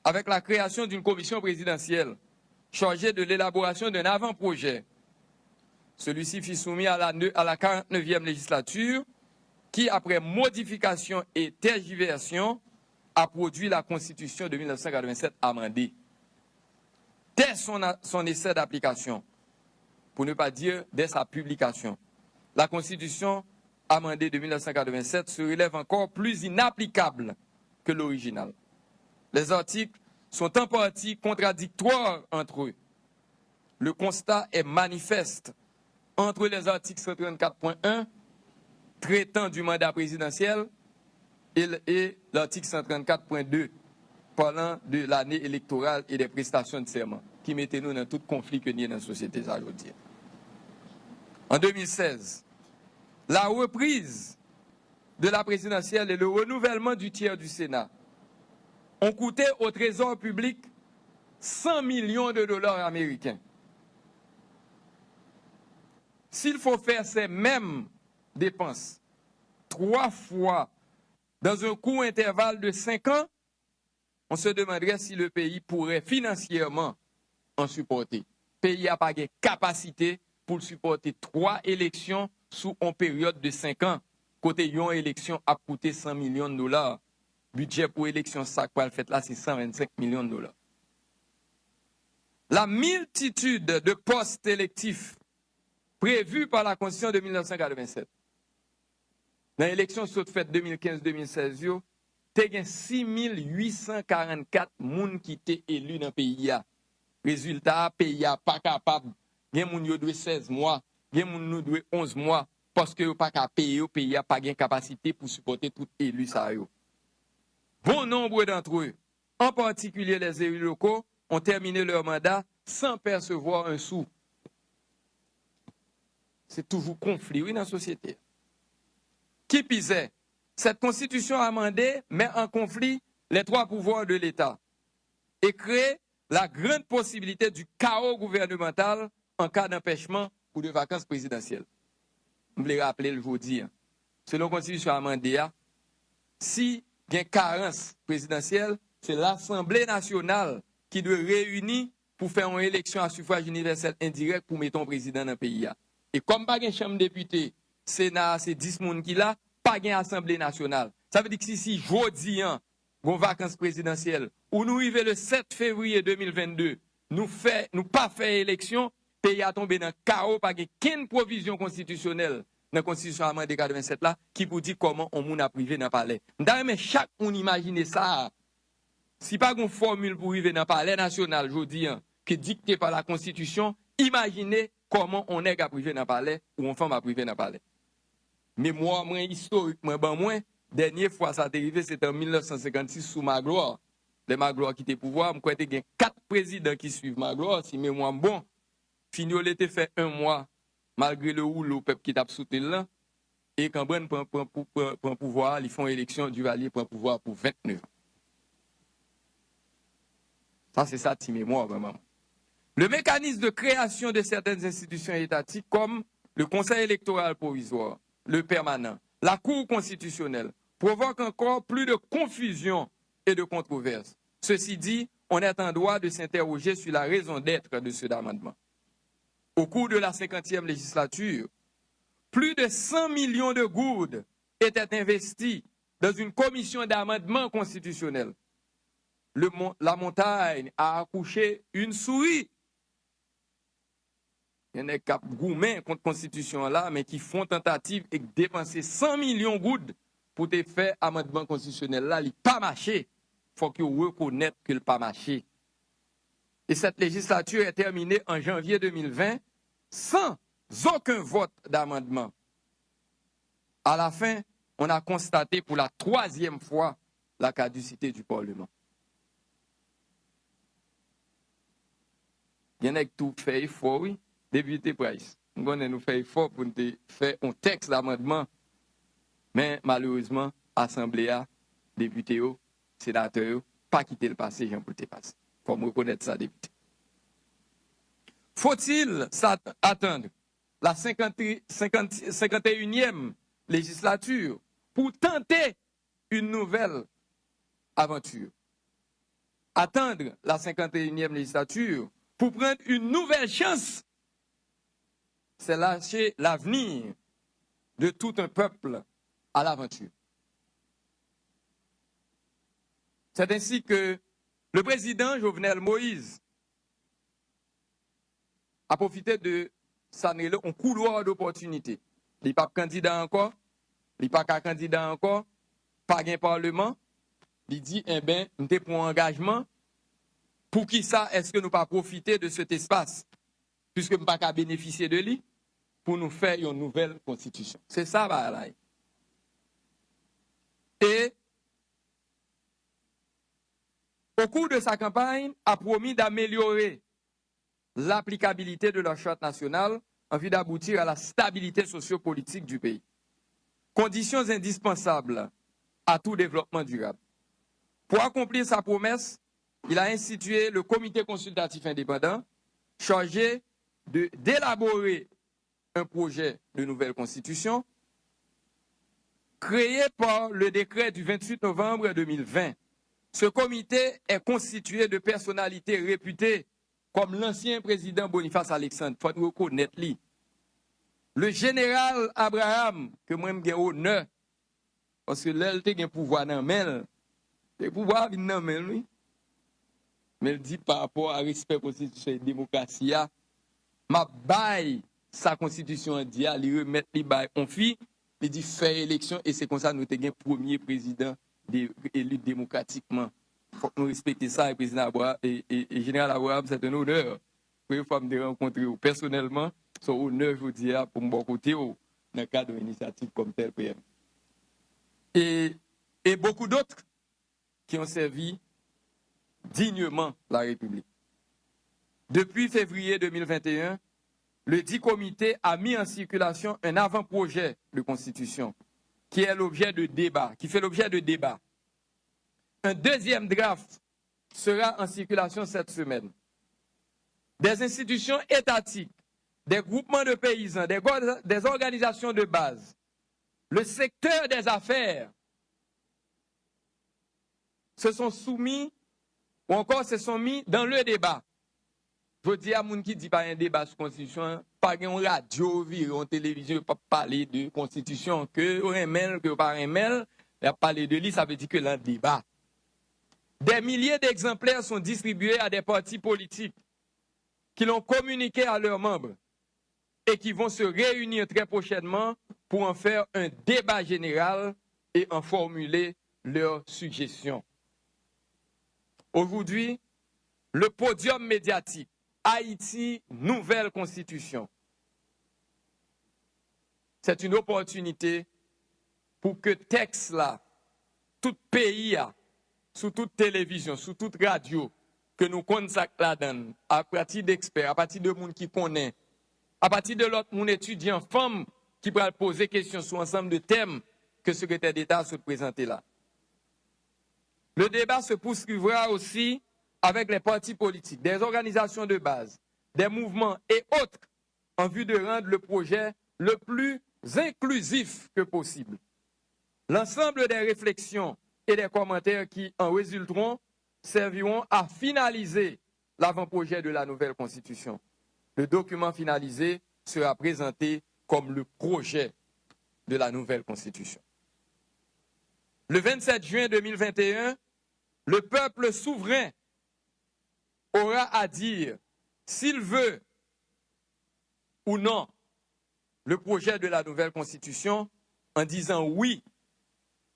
avec la création d'une commission présidentielle chargée de l'élaboration d'un avant-projet. Celui-ci fut soumis à la, à la quarante-neuvième législature qui, après modification et tergiversation, a produit la Constitution de mille neuf cent quatre-vingt-sept amendée. Dès son, son essai d'application, pour ne pas dire dès sa publication, la Constitution amendée de mille neuf cent quatre-vingt-sept se révèle encore plus inapplicable que l'original. Les articles sont en partie contradictoires entre eux. Le constat est manifeste entre les articles cent trente-quatre point un traitant du mandat présidentiel et, et l'article cent trente-quatre point deux parlant de l'année électorale et des prestations de serment. ki mete nou nan tout konfli ke n ye nan sosyete sa jodi a. En deux mille seize, la reprise de la présidentielle et le renouvellement du tiers du Sénat ont coûté au trésor public cent millions de dollars américains. S'il faut faire ces mêmes dépenses trois fois dans un court intervalle de cinq ans, on se demanderait si le pays pourrait financièrement en supporter. Peyi a pa gen kapasite pou l sipòte twa eleksyon sou yon peryòd de senk an, kote yon eleksyon ap koute san milyon dola. Bidjè pou eleksyon sa k pral fèt la, se san vennsenk milyon dola. La multitude de postes électifs prévus par la Constitution de mil nèf san katrevennsèt. Nan eleksyon sot fèt de mil kenz de mil sèz yo, te gen sis mil uit san karannkat moun ki te eli nan peyi a. Rezilta a, peyi a pa kapab. Gen moun yo dwe sèz mwa, gen moun nou dwe onz mwa, paske yo pa ka peye yo, peyi a pa gen kapasite pou sipòte tout eli sa yo. Bon nombre d'entre eux, en particulier les élus locaux, ont terminé leur mandat sans percevoir un sou. Se toujou konfli, wi, nan sosyete. Qui pis est, cette constitution amendée met en conflit les trois pouvoirs de l'État et crée la grande possibilité du chaos gouvernemental en cas d'empêchement ou de vacances présidentielles. M vle raple l jodi a. Selon konstitisyon amande a, si gen karans prezidansyèl, se Lasanble Nasyonal ki dwe reyini pou fè yon eleksyon a sifwaj inivèsèl endirèk pou mete yon prezidan nan peyi a. E kòm pa gen chanm depite, Sena a se dis moun ki la, pa gen Asanble Nasyonal. Sa vle di ki si, si jodi a, gon vakans prezidansyèl, ou nou rive le sèt fevriye de mil vennde, nou fè, nou pa fè eleksyon, peyi a tonbe nan kawo, pa gen kenn pwovizyon konstitisyonèl nan konstitisyon amande katrevennsèt la ki pou di kòman yon moun ap rive nan palè. M ta renmen chak moun imajine sa a. Si pa gon fòmil pou rive nan palè nasyonal jodi a, ki dikte pa la konstitisyon, imajine kòman yon nèg ap rive nan palè ou yon fanm ap rive nan palè. Memwa mwen, istorik mwen ban mwen, dènye fwa sa te rive, se te an mil nèf san senkannsis sou Magloire. Lè Magloire kite pouvwa a, m kwè te gen kat prezidan ki swiv Magloire, si memwa m bon. Fignolé te fè en mwa, malgre le woulo pèp ki t ap soutni l lan, e Kanbrann pran, pran, pran, pran pouvwa a, li fè yon eleksyon, Duvalier pran pouvwa a pou vennèf. Sa se sa ti memwa ban mwen. Le mécanisme de création de certaines institutions étatiques comme le Conseil électoral provisoire, le permanent, la Cour constitutionnelle, provoque encore plus de confusion et de controverses. Ceci dit, on est en droit de s'interroger sur la raison d'être de cet amendement. Au cours de la cinquantième législature, plus de cent millions de gourdes étaient investis dans une commission d'amendement constitutionnel. Le mon- la montagne a accouché une souris. Gen nèg k ap goumen kont konstitisyon an la, men ki fè yon tantativ e k depanse san milyon goud pou te fè amandman konstitisyonèl la, li pa mache. Fòk yo rekonèt ke l pa mache. Et cette législature est terminée en janvier deux mille vingt sans aucun vote d'amendement. À la fin, on a constaté pour la troisième fois la caducité du Parlement. Gen nèg tou fè efò, wi. Depite Price, m konnen nou fè efò pou n te fè yon tèks amandman, men malerezman, asanble a, depite yo, senatè yo, pa kite l pase jan pou l te pase. Fò m rekonèt sa, depite. Faut-il s'at- attendre la cinquante, cinquante, cinquante et unième législature pour tenter une nouvelle aventure? Attendre la cinquante et unième législature pour prendre une nouvelle chance, c'est lâcher l'avenir de tout un peuple à l'aventure. C'est ainsi que le président Jovenel Moïse a pwofite de sa n rele yon koulwa dopòtinite. Li p ap kandida ankò, li pa ka kandida ankò, pa gen palman, li di, enben, m te pran yon angajman, poukisa èske nou pa pwofite de cet espace, puiske m pa ka benefisye de li, pou nou fè yon nouvèl konstitisyon? Se sa bagay la ye. Et au cours de sa campagne, a promis d'améliorer l'applicabilité de la Charte nationale en vue d'aboutir à la stabilité sociopolitique du pays. Conditions indispensables à tout développement durable. Pour accomplir sa promesse, il a institué le Comité consultatif indépendant chargé de d'élaborer un projet de nouvelle constitution créé par le décret du vingt-huit novembre deux mille vingt. Ce comité est constitué de personnalités réputées comme l'ancien président Boniface Alexandre, fò nou rekonèt li. Le général Abraham, ke mwen m gen onè, paske lè l te gen pouvwa nan men l, te pouvwa a vin nan men l, wi. Men l di pa rapò a respè konstitisyon e demokrasi a, m ap bay sa konstitisyon an di a, li remèt li bay on fi, li di fè eleksyon, e se konsa nou te gen premye prezidan de, eli demokratikman. Fòk nou respekte sa, e prezidan Abra-, e, e, e jeneral Abraham, c'est un honneur. Premye fwa m te rankontre w pèsonèlman, se yon onè jodi a pou m bò kote w nan kad yon inisyativ kòm tèl P M. Et, et beaucoup d'autres qui ont servi dignement la République. Depuis février deux mille vingt et un, le dit comité a mis en circulation un avant-projet de constitution qui est l'objet de débat, qui fait l'objet de débat. Un deuxième draft sera en circulation cette semaine. Des institutions étatiques, des groupements de paysans, des, go- des organisations de base, le secteur des affaires se sont soumis ou encore se sont mis dans le débat. Jodi a, moun ki di pa gen deba sou konstitisyon an, pa gen yon radyo vire, yon televizyon, yo p ap pale de konstitisyon, ke yo renmen l, ke yo pa renmen l, y ap pale de li, sa vle di ke l an deba. Des milliers d'exemplaires sont distribués à des partis politiques qui l'ont communiqué à leurs membres et qui vont se réunir très prochainement pour en faire un débat général et en formuler leurs suggestions. Aujourd'hui, le podium médiatique Haïti, nouvelle constitution. C'est une opportunité pour que texte-là, tout pays a, sou tout télévision, sou tout radio, ke nou konn sa k ladan l, apati d'experts, apati de moun ki konnen, apati de lòt moun etidyan fanm ki pral poze kesyon sou ansanm de tèm ke sekretè d'État sot prezante la. Le débat se poursuivra aussi avec les partis politiques, des organisations de base, des mouvements et autres en vue de rendre le projet le plus inclusif que possible. L'ensemble des réflexions et des commentaires qui en résulteront serviront à finaliser l'avant-projet de la nouvelle constitution. Le document finalisé sera présenté comme le projet de la nouvelle constitution. Le vingt-sept juin deux mille vingt et un, le peuple souverain aura à dire s'il veut ou non le projet de la nouvelle constitution en disant oui,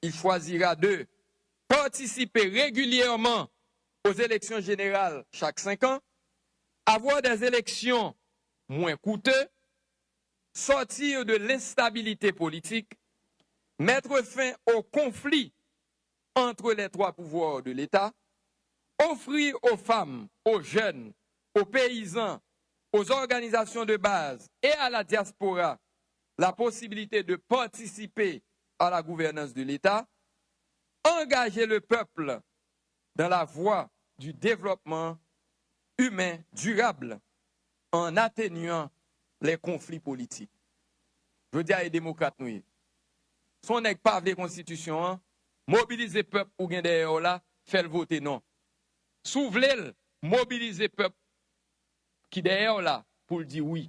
il choisira de participer régulièrement aux élections générales chaque cinq ans, avoir des élections moins coûteuses, sortir de l'instabilité politique, mettre fin au conflit entre les trois pouvoirs de l'État, offrir aux femmes, aux jeunes, aux paysans, aux organisations de base et à la diaspora la possibilité de participer à la gouvernance de l'État, engager le peuple dans la voie du développement humain durable en atténuant les conflits politiques. Jodi a, e demokrat nou ye. Si yon nèg pa vle konstitisyon an, mobilize pèp ou gen dèyè w la, fè l vote non. Si w vle l, mobilize pèp ki dèyè w la pou l di wi.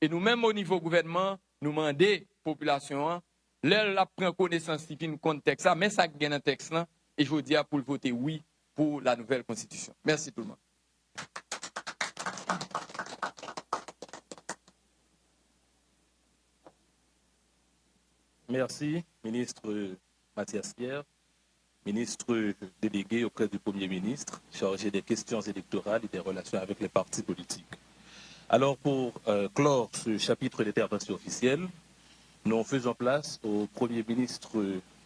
E nou menm, o nivo gouvènman, nou mande popilasyon an, lè l ap pran konesans, li fin konn tèks la, men sa k gen nan tèks lan, e jodi a pou l vote wi pou la nouvelle constitution. Merci tout le monde. Merci, ministre Mathias Pierre, ministre délégué auprès du Premier ministre, chargé des questions électorales et des relations avec les partis politiques. Alors, pour euh, clore ce chapitre d'intervention officielle, nous faisons place au Premier ministre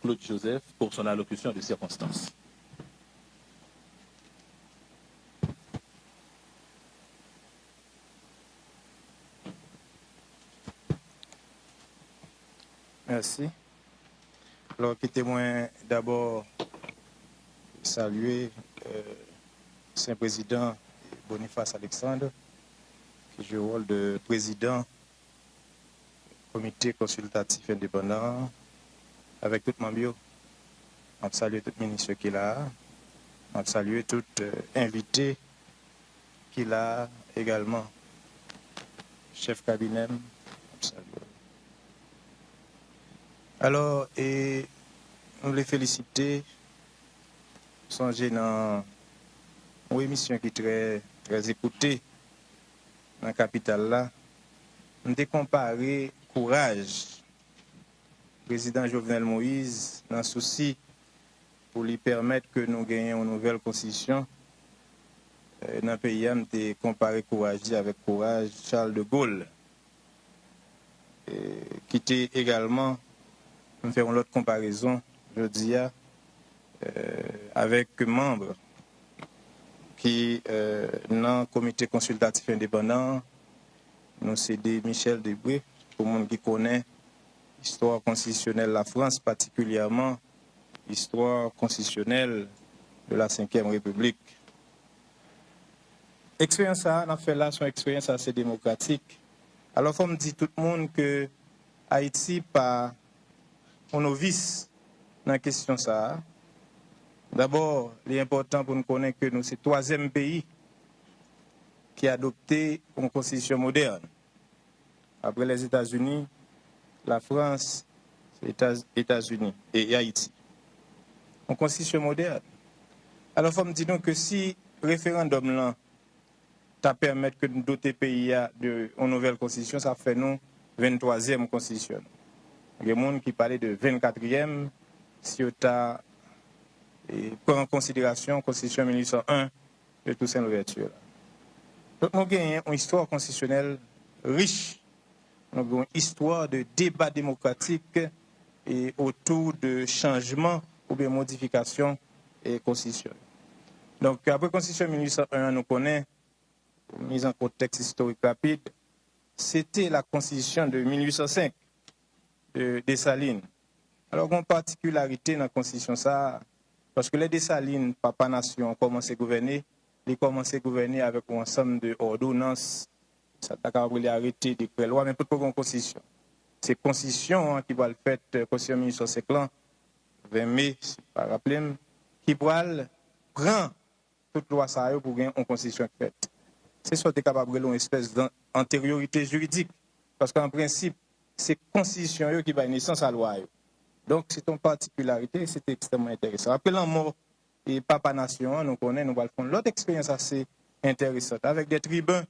Claude Joseph pour son allocution de circonstance. Mèsi. Alò, kite mwen dabò salye, euh, ansyen prezidan Boniface Alexandre, ki jwe wòl de prezidan Komite Konsiltatif Endepandan an, avèk tout manm yo. M ap salye tout minis yo ki la a. M ap salye tout, euh, envite ki la a egalman. Chèf kabinè m, m ap salye w. Alò, e, m vle felisite, sonje nan yon emisyon ki trè, trè ekoute nan kapital la, m te konpare kouraj prezidan Jovenel Moïse nan sousi pou li pèmèt ke nou genyen yon nouvèl konstitisyon, eh, nan peyi a, m te konpare kouraj li avèk kouraj Charles de Gaulle, eh, ki te egalman, m fè yon lòt konparezon jodi a, eh, avèk manm ki, eh, nan Komite Konsiltatif Endepandan an, nou se de Michel Debré, pou moun ki konnen istwa konstitisyonèl Lafrans, patikilyèman istwa konstitisyonèl de la Cinquième République. Eksperyans sa a n ap fè la, se yon eksperyans ase demokratik. Alò, fò m di tout moun ke Ayiti pa yon novis nan kesyon sa a. Dabò, li enpòtan pou n konnen ke nou se twazyèm peyi ki adopte yon konstitisyon modèn. Apre Lèzetazini, Lafrans, se Eta-, Etazini e, e Ayiti. Yon konstitisyon modèn. Alò, fò m di nou ke si referandòm lan ta pèmèt ke nou dote peyi a de yon nouvèl konstitisyon, sa ap fè nou venntwazyèm konstitisyon. Gen moun ki pale de vennkatriyèm, si yo ta, e, pran an konsiderasyon konstitisyon mil uit san en de Toussaint Louverture la. Donk, nou genyen yon istwa konstitisyonèl rich. Nou gen yon istwa de deba demokratik e otou de chanjman oubyen modifikasyon e konstitisyon. Donk, apre konstitisyon mil uit san en an, nou konnen, pou miz an kontèks istorik rapid, se te la konstitisyon de mil uit san senk de Desalin. Alò, gen yon patikilarite nan konstitisyon sa a, paske lè Desalin, papa nasyon an, kòmanse gouvène, li kòmanse gouvène avèk yon ansanm de òdonans, sa ta kapab rele arete, dekrè, lwa, men potko gen yon konstitisyon. Se konstitisyon an ki pral fèt, konstitisyon mil uit san senk lan, ven me, si m pa raple m, ki pral pran tout lwa sa yo pou gen yon konstitisyon k fèt. Se sa w te kapab rele yon espès d'anteryorite jiridik, paske an prensip, se konstitisyon yo ki bay nesans a lwa yo. Donk, se te yon patikilarite, se te ekstrèmman enteresan. Apre lanmò e papa nasyon an, nou konnen nou pral fè yon lòt eksperyans ase enteresan, avèk de triben,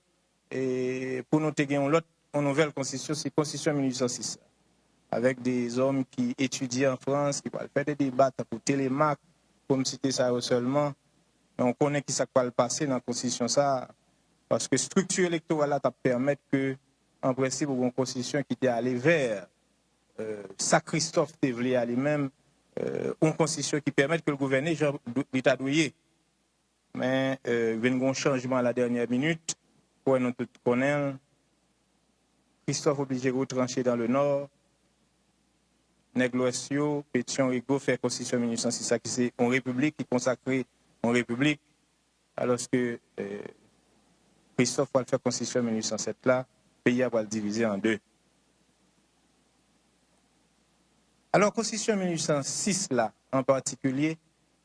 e pou nou te gen yon lòt, yon nouvèl konstitisyon, se konstitisyon mil uit san sis la, avèk de zòm ki etidye an Frans, ki pral fè de deba, tankou Télémaque, pou m site sa yo sèlman. Men w konnen ki sa k pral pase nan konstitisyon sa a, paske estrikti elektoral la t ap pèmèt ke, an prensip, ou gen yon konstitisyon ki te ale vè, euh, sa Christophe te vle a li menm, euh, yon konstitisyon ki pèmèt ke l gouvène jan li ta dwe ye. Men, euh, vin gen yon chanjman a la dènyè minit, kòm nou tout konnen l. Christophe oblije retranche dans le Nord. Nèg Lwès yo, Pétion, Rigaud fè konstitisyon mil uit san sis la, ki se yon repiblik, ki konsakre yon repiblik, alòske, eh, Christophe pral fè konstitisyon mil uit san sèt la, peyi a pral divize an de. Alò, konstitisyon mil uit san sis la, an patikilye,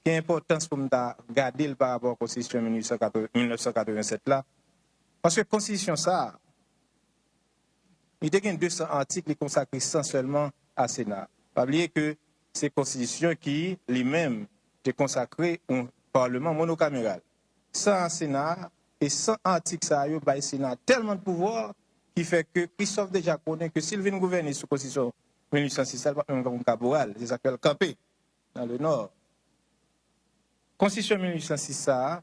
gen enpòtans pou m ta gade l pa rapò a konstitisyon mil uit san katreven, mil nèf san katreven sèt la, paske konstitisyon sa a, li te gen de san atik, li konsakre san sèlman a Sena a. Pa bliye ke se konstitisyon ki, li menm, te konsakre yon palman monokameral. San a Sena a, e san atik sa yo bay Sena a tèlman de pouvwa, ki fè ke Christophe deja konnen ke si l vin gouvène sou konstitisyon mil uit san sis la, l p ap menm konn kaporal. Se sa k fè l kanpe nan le Nò. Konstitisyon mil uit san sis sa a,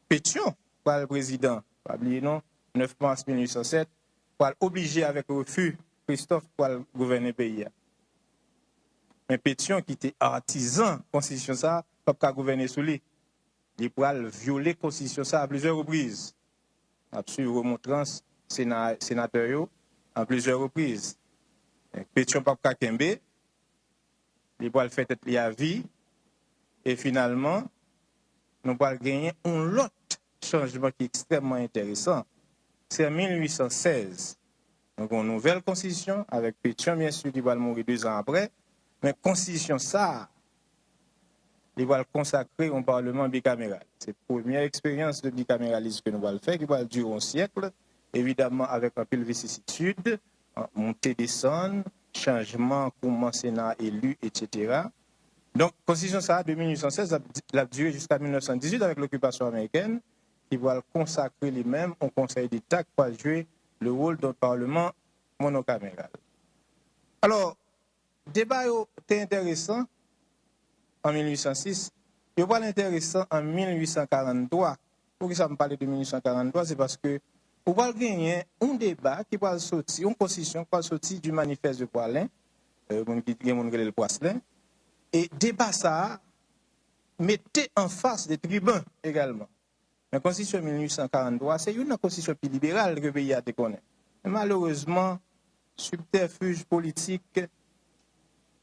Pétion pral prezidan, pa bliye non, nèf mas mil uit san sèt, pral oblije avèk refi Christophe pral gouvène peyi a. Men Pétion ki te atizan konstitisyon sa a, p ap ka gouvène sou li. Li pral vyole konstitisyon sa a plizyè repriz. N ap swiv remontrans sena-, senatè yo a plizyè repriz. Petyon p ap ka kenbe, li pral fè tèt li a vi, e finalman, nou pral genyen yon lòt chanjman ki ekstrèmman enteresan. Se an mil uit san sèz, nou gen yon nouvèl konstitisyon, avèk Petyon, byen si, ki pral mouri de zan apre, men konstitisyon sa a, li pral konsakre yon palman bikameral. Se premyè eksperyans de bikameralizm ke nou pral fè, ki pral dire yon syèk, evidamman avèk anpil vicisitid, monte desann, chanjman kouman Sena eli, etsetera. Donk, konstitisyon sa a, de mil uit san sèz, l ap, l ap dire jiska mil nèf san dizuit avèk lokipasyon amerikèn, ki pral konsakre li menm yon Konsèy Deta ki pral jwe le wòl d'un parlement monocaméral. Alò, deba yo te enteresan an mil uit san sis, yo pral enteresan an mil uit san karanntwa. Poukisa m pale de mil uit san karanntwa? Se paske ou pral genyen yon deba ki pral soti, yon konstitisyon ki pral soti du manifeste de Praslin, euh, moun ki, gen moun ki rele l Praslin, e deba sa a mete anfas de triben egalman. Men konstitisyon mil uit san karanntwa se youn nan konstitisyon pi liberal ke peyi a te konnen. Men malerezman, sibtèfij politik,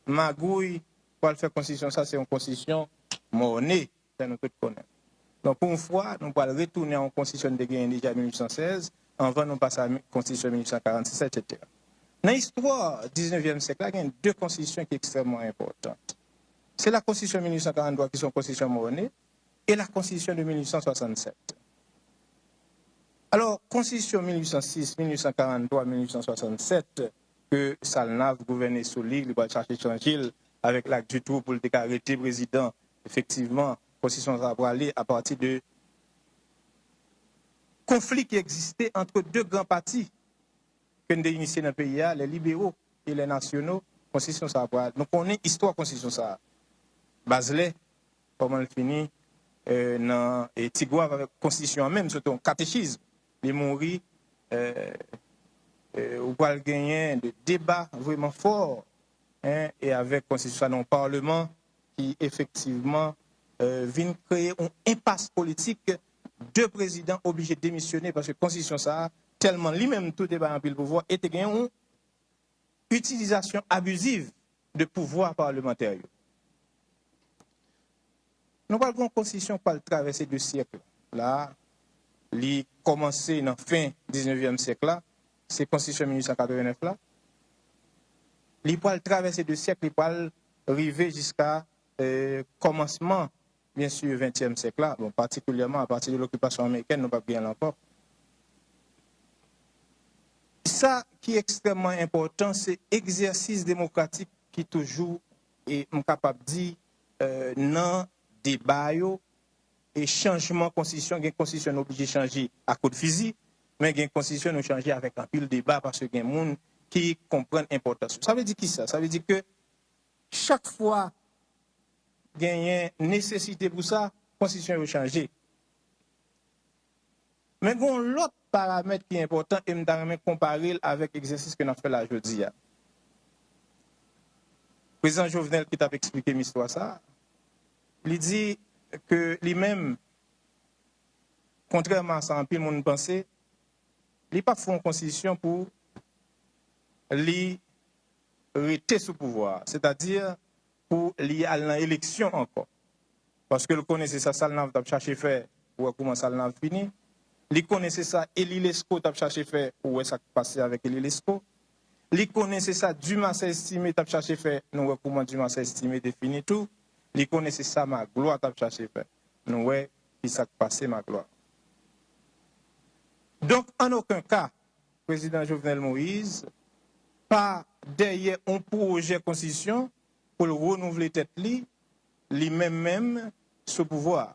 magouy, pral fè konstitisyon sa se yon konstitisyon mòne, sa nou tout konnen. Donk, pou yon fwa, nou pral retounen a yon konstitisyon nou te genyen deja mil uit san sèz, anvan nou pase a mi-, konstitisyon mil uit san karannsis, etsetera. Nan istwa diznèvyèm syèk la, gen de konstitisyon ki ekstrèmman enpòtan. Se la konstitisyon mil uit san karanntwa ki se yon konstitisyon mòne, e la konstitisyon de mil uit san swasannsèt. Alò, konstitisyon mil uit san sis, mil uit san karanntwa, mil uit san swasannsèt, ke Salnav gouvène sou li, li pral chache chanje l avèk Lac Dutroux pou l te ka rete prezidan, efektivman, konstitisyon sa a prale apati de konfli ki egziste ant de gran pati ke n te inisye nan peyi a, les libéraux et les nationaux, konstitisyon sa a pral, nou konnen istwa konstitisyon sa a. Bazelè, kòman l fini, euh, nan, e, Tigwav avèk konstitisyon an menm, se te yon katechism. Li mouri, euh, euh, ou pral genyen de deba vrèman fò, en, e avèk konstitisyon sa nan yon palman ki efektivman, euh, vin kreye yon enpas politik, de prezidan oblije demisyone paske konstitisyon sa a tèlman li menm tou te bay anpil pouvwa e te gen yon itilizasyon abiziv de pouvwa palmantè yo. Nou pral gen yon konstitisyon k pral travèse de syèk la. Li kòmanse nan fen diznèvyèm syèk la, se konstitisyon mil uit san katrevennnèf la. Li pral travèse de syèk, li pral rive jiska, euh, kòmansman, byen si, ventyèm syèk la, bon, patikilyèman apati de lokipasyon amerikèn, nou p ap gen l ankò. Sa ki ekstrèmman enpòtan, se egzèsis demokratik ki toujou, e m kapab di, euh, nan deba yo, e chanjman konstitisyon, gen konstitisyon nou oblije chanje a kout fizi, men gen konstitisyon nou chanje avèk anpil deba paske gen moun ki konprann enpòtans yo. Sa vle di kisa? Sa vle di ke chak fwa genyen nesesite pou sa, konstitisyon yo chanje. Men gen yon lòt paramèt ki enpòtan e m ta renmen konpare l avèk egzèsis ke n ap fè la jodi a. Prezidan Jovenel ki t ap eksplike m istwa sa a, li di ke li menm, kontrèman a sa anpil moun panse, li p ap fè yon konstitisyon pou li rete sou pouvwa a, sètadi pou li al nan eleksyon ankò. Paske l konnen se sa Salnav t ap chache fè, ou wè kouman Salnav fini. Li konnen se sa Elie Lescot t ap chache fè, ou wè sa k pase avèk Elie Lescot. Li konnen se sa Dumarsais Estimé t ap chache fè, nou wè kouman Dumarsais Estimé te fini tou. Li konnen se sa Magloire t ap chache fè. Nou wè ki sa k pase Magloire. Donk, an okenn ka, prezidan Jovenel Moïse pa dèyè yon pwojè konstitisyon pou l renouvle tèt li, li menm menm, sou pouvwa a.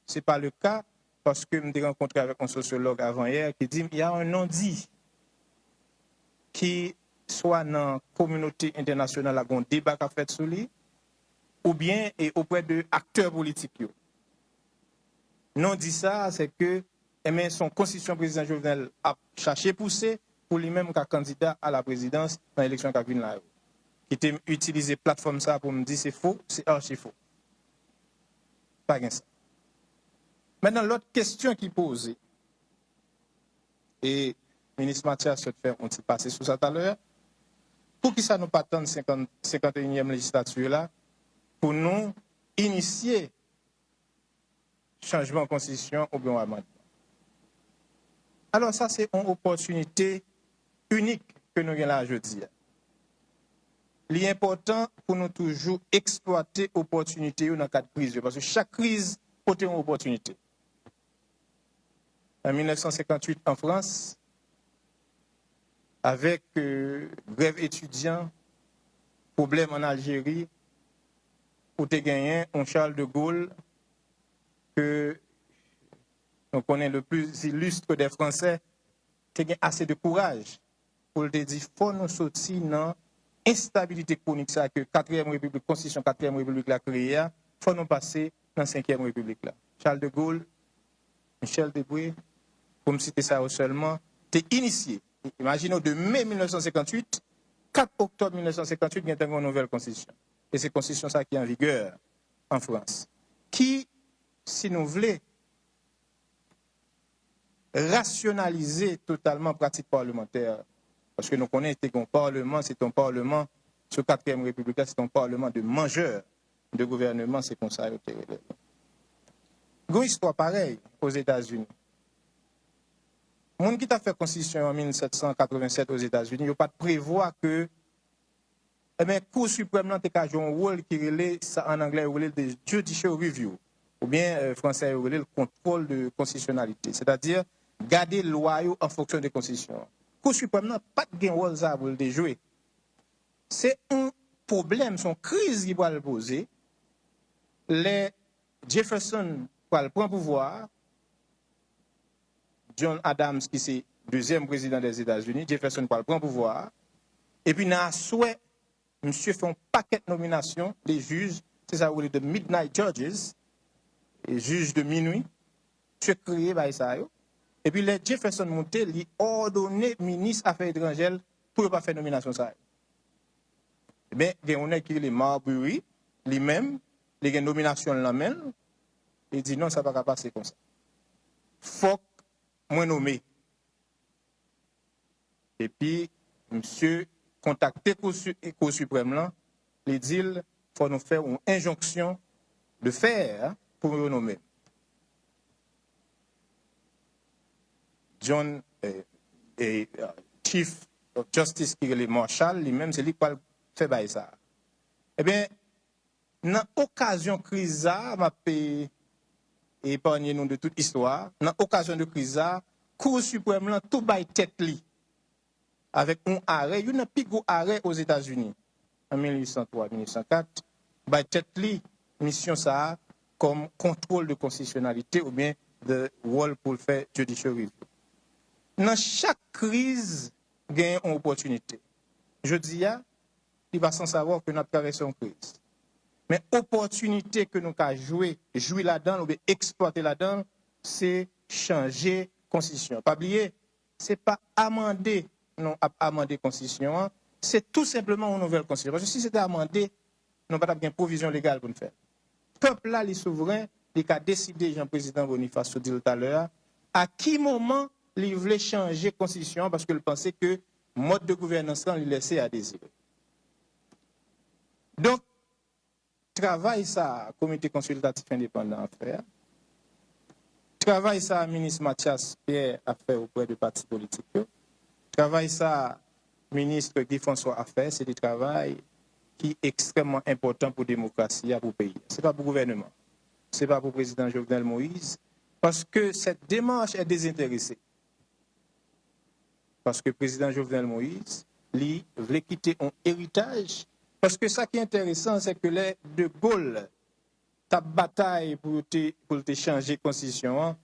Se pa le ka, paske m te rankontre avèk yon sosyològ avanyè ki di m, y a un non-dit ki swa nan kominote entènasyonal la, gen yon deba k ap fèt sou li, oubyen e oprè de aktè politik yo. Non-dit sa a, se ke, enben, se yon konstitisyon prezidan Jovenel ap chache pouse pou li menm ka kandida a la prezidans nan eleksyon k ap vin la yo. Kite m itilize platfòm sa a pou m di se fo, se achi fo. Pa gen sa. Mentnan, lòt kesyon ki poze, e minis Mathias sot fè yon ti pase sou sa talè a, Poukisa nou pa tann senkant, senkant e inyèm lejislati la pou nou inisye chanjman konstitisyon oubyen yon amandman? Alò, sa se yon opòtinite inik ke nou gen la jodi a. Li enpòtan pou nou toujou eksplwate opòtinite yo nan kad kriz yo, paske chak kriz pote yon opòtinite. An mil nèf san senkant uit an Frans, avèk, euh, grèv etidyan, pwoblèm an Aljeri, ou te genyen yon Charles de Gaulle ke nou konnen, le plus illustre des Français, te gen ase de kouraj pou l te di fò nou soti nan enstabilite kwonik sa ke katriyèm repiblik, konstitisyon katriyèm repiblik la kreye a, fò nou pase nan senkyèm repiblik la. Charles de Gaulle, Michel Debré, pou m site sa yo sèlman, te inisye. Imajine w, de me mil nèf san senkant uit, kat oktòb mil nèf san senkant uit, gentan gen yon nouvèl konstitisyon. E se konstitisyon sa ki an vigè an Frans. Ki, si nou vle, rasyonalize totalman pratik palemantè. Paske nou konnen te gen yon palman, se te yon palman, sou katriyèm repiblik la, se te yon palman de manjè de gouvènman, se konsa yo te rele l. Gen yon istwa parèy Ozetazini. Moun ki t ap fè konstitisyon an mil sèt san katrevennsèt Ozetazini, yo pa t prevwa ke, ebyen, Kou Siprèm lan te ka jwe yon wòl ki rele, sa an anglè yo rele the judicial review, oubyen, euh, fransè yo rele l contrôle de constitutionnalité, sètadi gade lwa yo an fonksyon de konstitisyon an. Kou Siprèm lan pa t gen wòl sa a pou l te jwe. Se yon pwoblèm, se yon kriz ki pral poze lè Jefferson pral pran pouvwa a, John Adams, ki se dezyèm prezidan Dèzetazini, Jefferson pral pran pouvwa a, epi nan aswè, misye fè yon pakèt nominasyon de jij, se sa yo rele the midnight judges, e jij de minwi, misye kreye bagay sa yo. Epi lè Jefferson moute, li òdone minis afè etranjè l pou yo pa fè nominasyon sa yo. Ebyen, gen yon nèg ki rele Marbury, li menm, li gen nominasyon l nan men l, li di non, sa pa ka pase konsa. Fòk mwen nome. Epi, misye kontakte Kou Su-, Kou Siprèm lan, li di l, fò nou fè yon enjonksyon de fè pou yo nome. John, eh, eh, Chief Justice ki rele Marshall, li menm, se li k pral fè bagay sa a. Ebyen, nan okazyon kriz sa a, m ap, eh, epanye nou de tout istwa, nan okazyon de kriz sa a, Kou Siprèm lan tou bay tèt li avèk yon arè, youn nan pi gwo arè Ozetazini, an mil uit san twa, mil uit san kat, bay tèt li misyon sa a kòm contrôle de constitutionnalité oubyen de wòl pou l fè judicial review. Nan chak kriz, genyen yon opòtinite. Jodi a, li pa san savwa ke n ap travèse yon kriz. Men opòtinite ke nou ka jwe, jwi ladan l oubyen eksplwate ladan l, se chanje konstitisyon. Pa bliye, se pa amande nou ap amande konstitisyon an, se tou senpleman yon nouvèl konstitisyon. Paske si se te amande, nou pa t ap gen pwovizyon legal pou n fè l. Pèp la, li souvren, li ka deside, jan prezidan Boniface te di l talè a, a ki moman li vle chanje konstitisyon an, paske l panse ke mòd de gouvènans lan, li lese a dezire. Donk, travay sa a Komite Konsiltatif Endepandan ap fè a, travay sa a Minis Mathias Pierre ap fè oprè de pati politik yo, travay sa a Minis Guy François ap fè, se de travay ki ekstrèmman enpòtan pou demokrasi a, pou peyi a. Se pa pou gouvènman. Se pa pou prezidan Jovenel Moïse, paske cette démarche est désintéressée. Paske prezidan Jovenel Moïse, li vle kite yon eritaj. Paske sa ki enteresan, se ke lè De Gaulle t ap batay pou yo te, pou l te chanje konstitisyon an,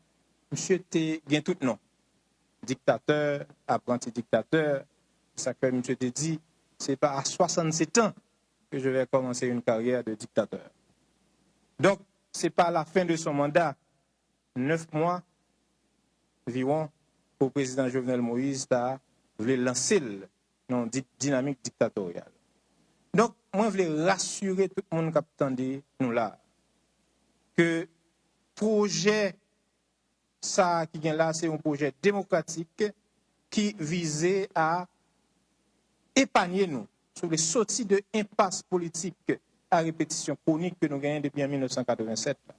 misye te gen tout non. Diktatè, apranti diktatè, sa k fè misye te di, c'est pas à soixante-sept ans que je vais commencer une carrière de dictateur. Donc, c'est pas à la fin de son mandat, nèf mwa viwon, pou prezidan Jovenel Moïse ta vle lanse l nan yon di-, dinamik diktatoryal. Donk, mwen vle rasire tout moun k ap tande nou la, ke pwojè sa a ki gen la, se yon pwojè demokratik ki vize a si w vle, soti de enpas politik a repetisyon kwonik ke nou genyen depi an mil nèf san katrevennsèt la.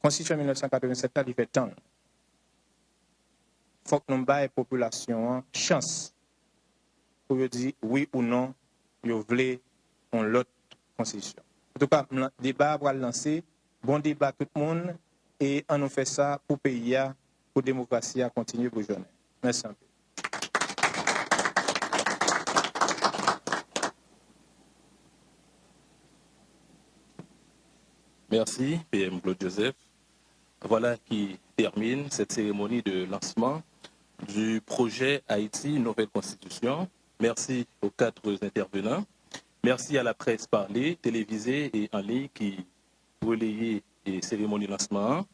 Konstitisyon mil nèf san katrevennsèt la, li fè tan l. Fòk nou bay popilasyon an chans pou yo di wi ou non, yo vle yon lòt konstitisyon. Antouka, m lan-, deba a pral lanse. Bon deba tout moun, e ann nou fè sa pou peyi a, pou demokrasi a kontinye boujonnen. Mèsi anpil. Merci, P M Claude Joseph. Voilà qui termine cette cérémonie de lancement du projet Haïti Nouvelle Constitution. Merci aux quatre intervenants. Merci à la presse parlée, télévisée et en ligne qui relayait les cérémonies de lancement.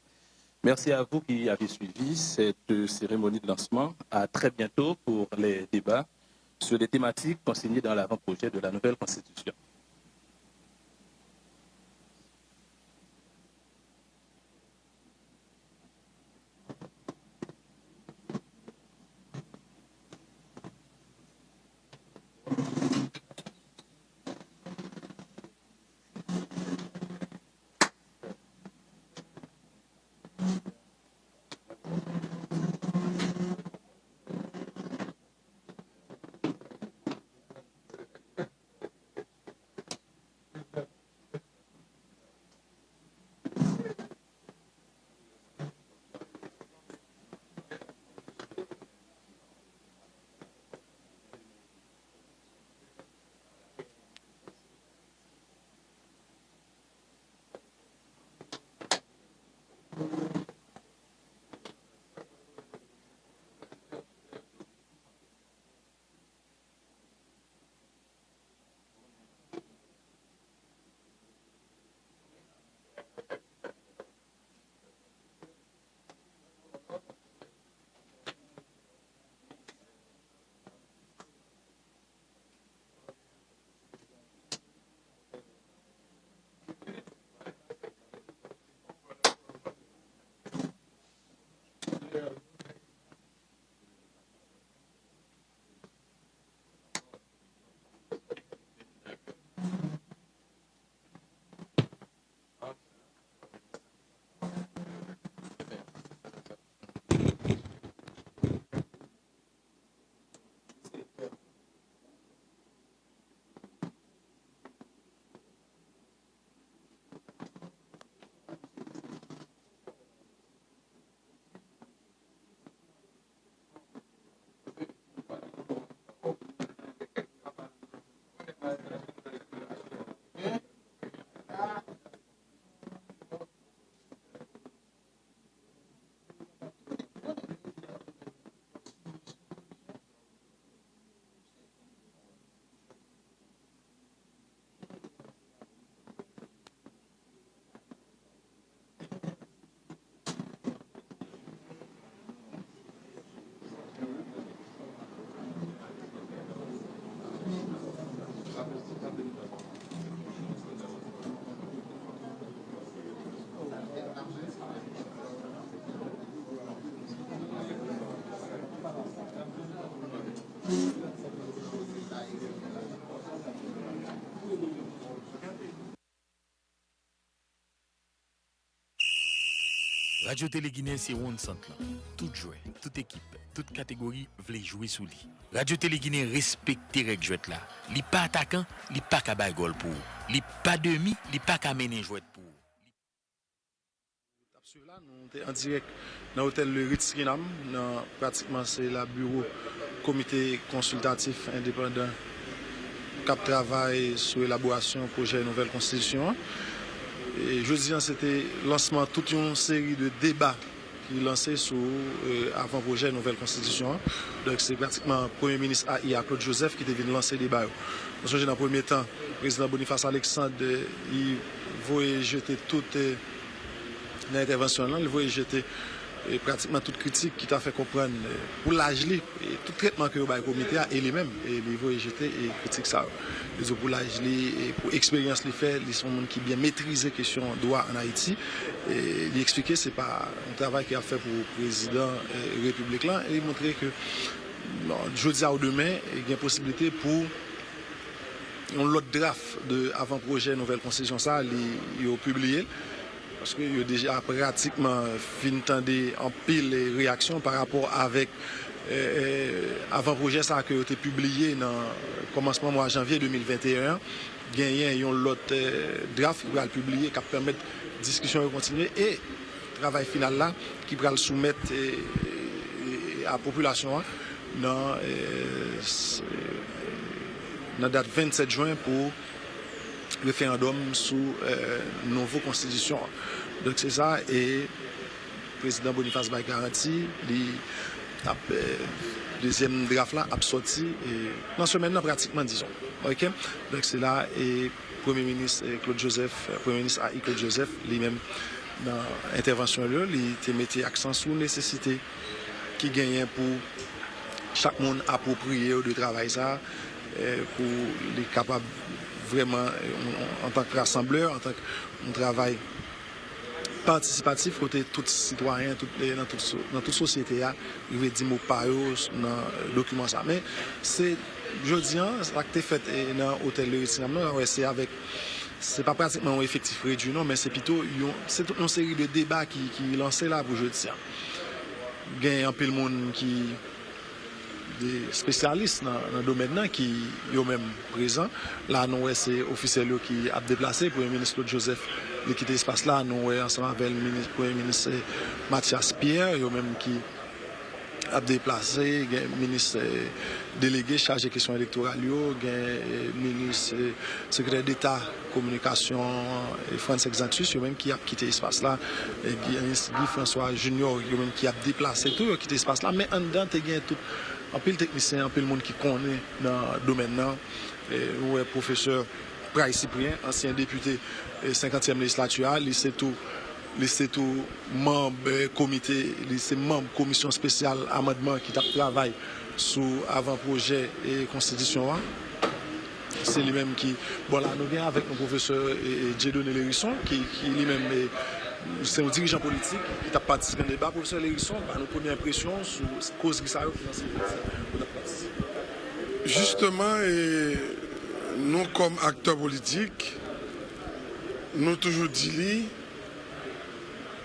Merci à vous qui avez suivi cette cérémonie de lancement. À très bientôt pour les débats sur des thématiques consignées dans l'avant-projet de la nouvelle constitution. Radyo Tele Ginen se wonn sant lan. Tout jwè, tout ekip, tout kategori vle jwe sou li. Radyo Tele Ginen respekte règ jwèt la. Li pa atakan, li pa ka bay gòl pou ou. Li pa demi, li pa ka mennen jwèt pou ou. N ap swiv la, nou te an dirèk nan otèl Le Ritz Kinam, nan pratikman se la biwo Komite Konsiltatif Endepandan k ap travay sou elaborasyon pwojè nouvèl konstitisyon an. E jodi a, se te lansman tout yon seri de deba ki lanse sou, e, avan pwojè nouvèl konstitisyon an. Donk, se pratikman Premye Minis a I a, Claude Joseph, ki te vin lanse deba yo. Nou sonje nan premye tan, Prezidan Boniface Alexandre, e, li voye jete tout, e, nan entèvansyon l lan, li voye jete, e, pratikman tout kritik ki ta fè konprann, e, pou laj li, e, tout trètman ke yo bay komite a, e li menm, e li voye jete, e, kritik sa yo. Li di pou laj li, e pou eksperyans li fè, li se yon moun ki byen metrize kesyon dwa ann Ayiti. E li eksplike se pa yon travay ke y ap fè pou prezidan, e, repiblik lan, e li montre ke, bon, jodi a ou demen, e gen posiblite pou yon lòt draf de avan pwojè nouvèl konstitisyon sa, li, yo pibliye l. Paske yo deja pratikman fin tande anpil reyaksyon pa rapò avèk, eh, eh, avan pwojè sa ke yo te pibliye nan kòmansman mwa janvye de mil venteyen an. Genyen yon lòt, eh, draf ki pral pibliye k ap pèmèt diskisyon yo kontinye e travay final la ki pral soumèt, eh, eh, a popilasyon an nan, eh, s-, nan dat vennsèt jen pou referandòm sou, eh, nouvo konstitisyon an. Donk se sa, e Prezidan Boniface bay garanti, li ap, eh, dezyèm draf la ap sòti, eh, nan semèn nan pratikman, dizon. Oke? Donk se la, e Premye Minis, eh, Claude Joseph, eh, Premye Minis a i Claude Joseph, li menm nan entèvansyon li yo, li te mete aksan sou nesesite ki genyen pou chak moun apwopriye yo de travay sa, eh, pou li kapab vrèman, eh, an, an, antank rasanblè, antank yon travay patisipatif kote tout sitwayen, tout, eh, nan tout so-, nan tout sosyete a, rive di mo pa yo s-, nan, eh, dokiman sa. Men se jodi an, sa k te fèt, eh, nan otèl Leritinam nan, wè, se avèk, se pa pratikman yon efektif redui non, men se pito yon, se tout yon seri de deba ki, ki lanse la pou jodi an. Gen anpil moun ki de espesyalis nan, nan domèn nan ki yo menm prezan. La, nou wè se ofisyèl yo ki ap deplase. Premye Minis Claude Joseph, li kite espas la. Nou wè ansanm avè l, minis, Premye Minis, eh, Mathias Pierre, yo menm ki ap deplase. Gen minis, eh, delege chaje kesyon elektoral yo, gen, eh, minis, eh, sekretè deta kominikasyon, eh, Frantz Exantus, yo menm ki ap kite espas la, eh, Guy, Guy François Junior, yo menm ki ap deplase tou, yo kite espas la, men anndan te gen tout, anpil teknisyen, anpil moun ki konnen nan domèn nan. Eh, nou wè pwofesè Pray Cyprien, ansyen depite, eh, senkantyèm lejislati a, li se tou, li se tou manm, eh, komite, li se manm komisyon espesyal amandman ki t ap travay sou avan pwojè, eh, konstitisyon an. Se li menm ki, bon, la nou gen avèk nou pwofesè, eh, eh, Dieudonné Lherisson, ki, ki li menm, eh, se yon dirijan politik ki t ap patisipe nan deba. Pwofesè Lherisson, ba nou premye enpresyon sou koz ki sa yo ki nan se, se, ou t ap patisipe. Jisteman, eh, nou kòm aktè politik, nou toujou di li,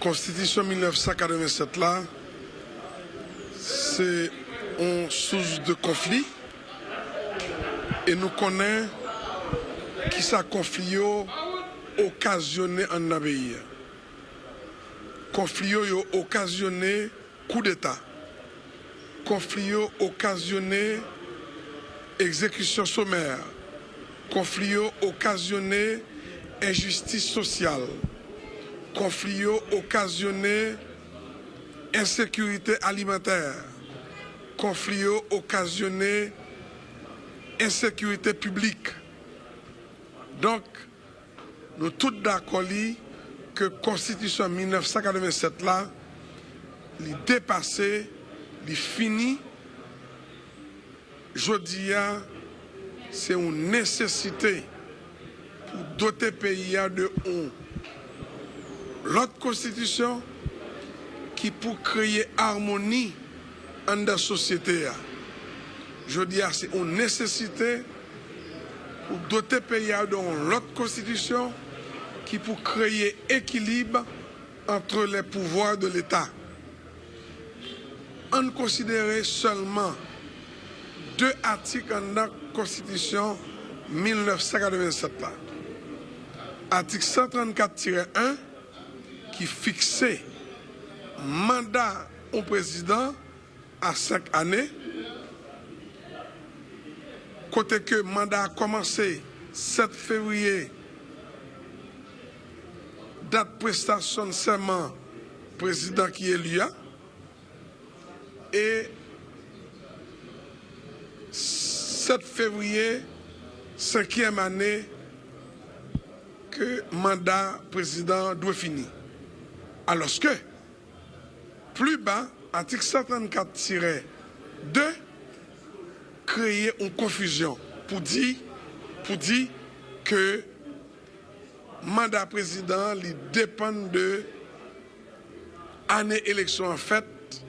konstitisyon mil nèf san katrevennsèt la, se yon sous de konfli, e nou konnen kisa konfli yo okazyone anndan peyi a. Konfli yo, yo okazyone koudeta. Konfli yo okazyone egzekisyon somè. Konfli yo okazyone enjistis sosyal. Konfli yo okazyone ensekirite alimantè. Konfli yo okazyone ensekirite piblik. Donk, nou tout dakò li ke konstitisyon mil nèf san katrevennsèt la, li depase, li fini. Jodi a, se yon nesesite pou dote peyi a de yon lòt konstitisyon ki pou kreye amoni anndan sosyete a. Jodi a, se yon nesesite pou dote peyi a de yon lòt konstitisyon ki pou kreye ekilib entre les pouvoirs de l'État. Ann konsidere sèlman de atik anndan konstitisyon mil nèf san katrevennsèt la. Atik san trannkat tirè en ki fikse manda yon prezidan a senk ane, kote ke manda a kòmanse sèt fevriye, dat prestasyon sèman prezidan ki eli a, e sèt fevriye, senkyèm ane ke manda prezidan an dwe fini. Alòske, pli ba, atik san trannkat tirè de kreye yon konfizyon pou di, pou di ke manda prezidan an, li depann de ane eleksyon an fèt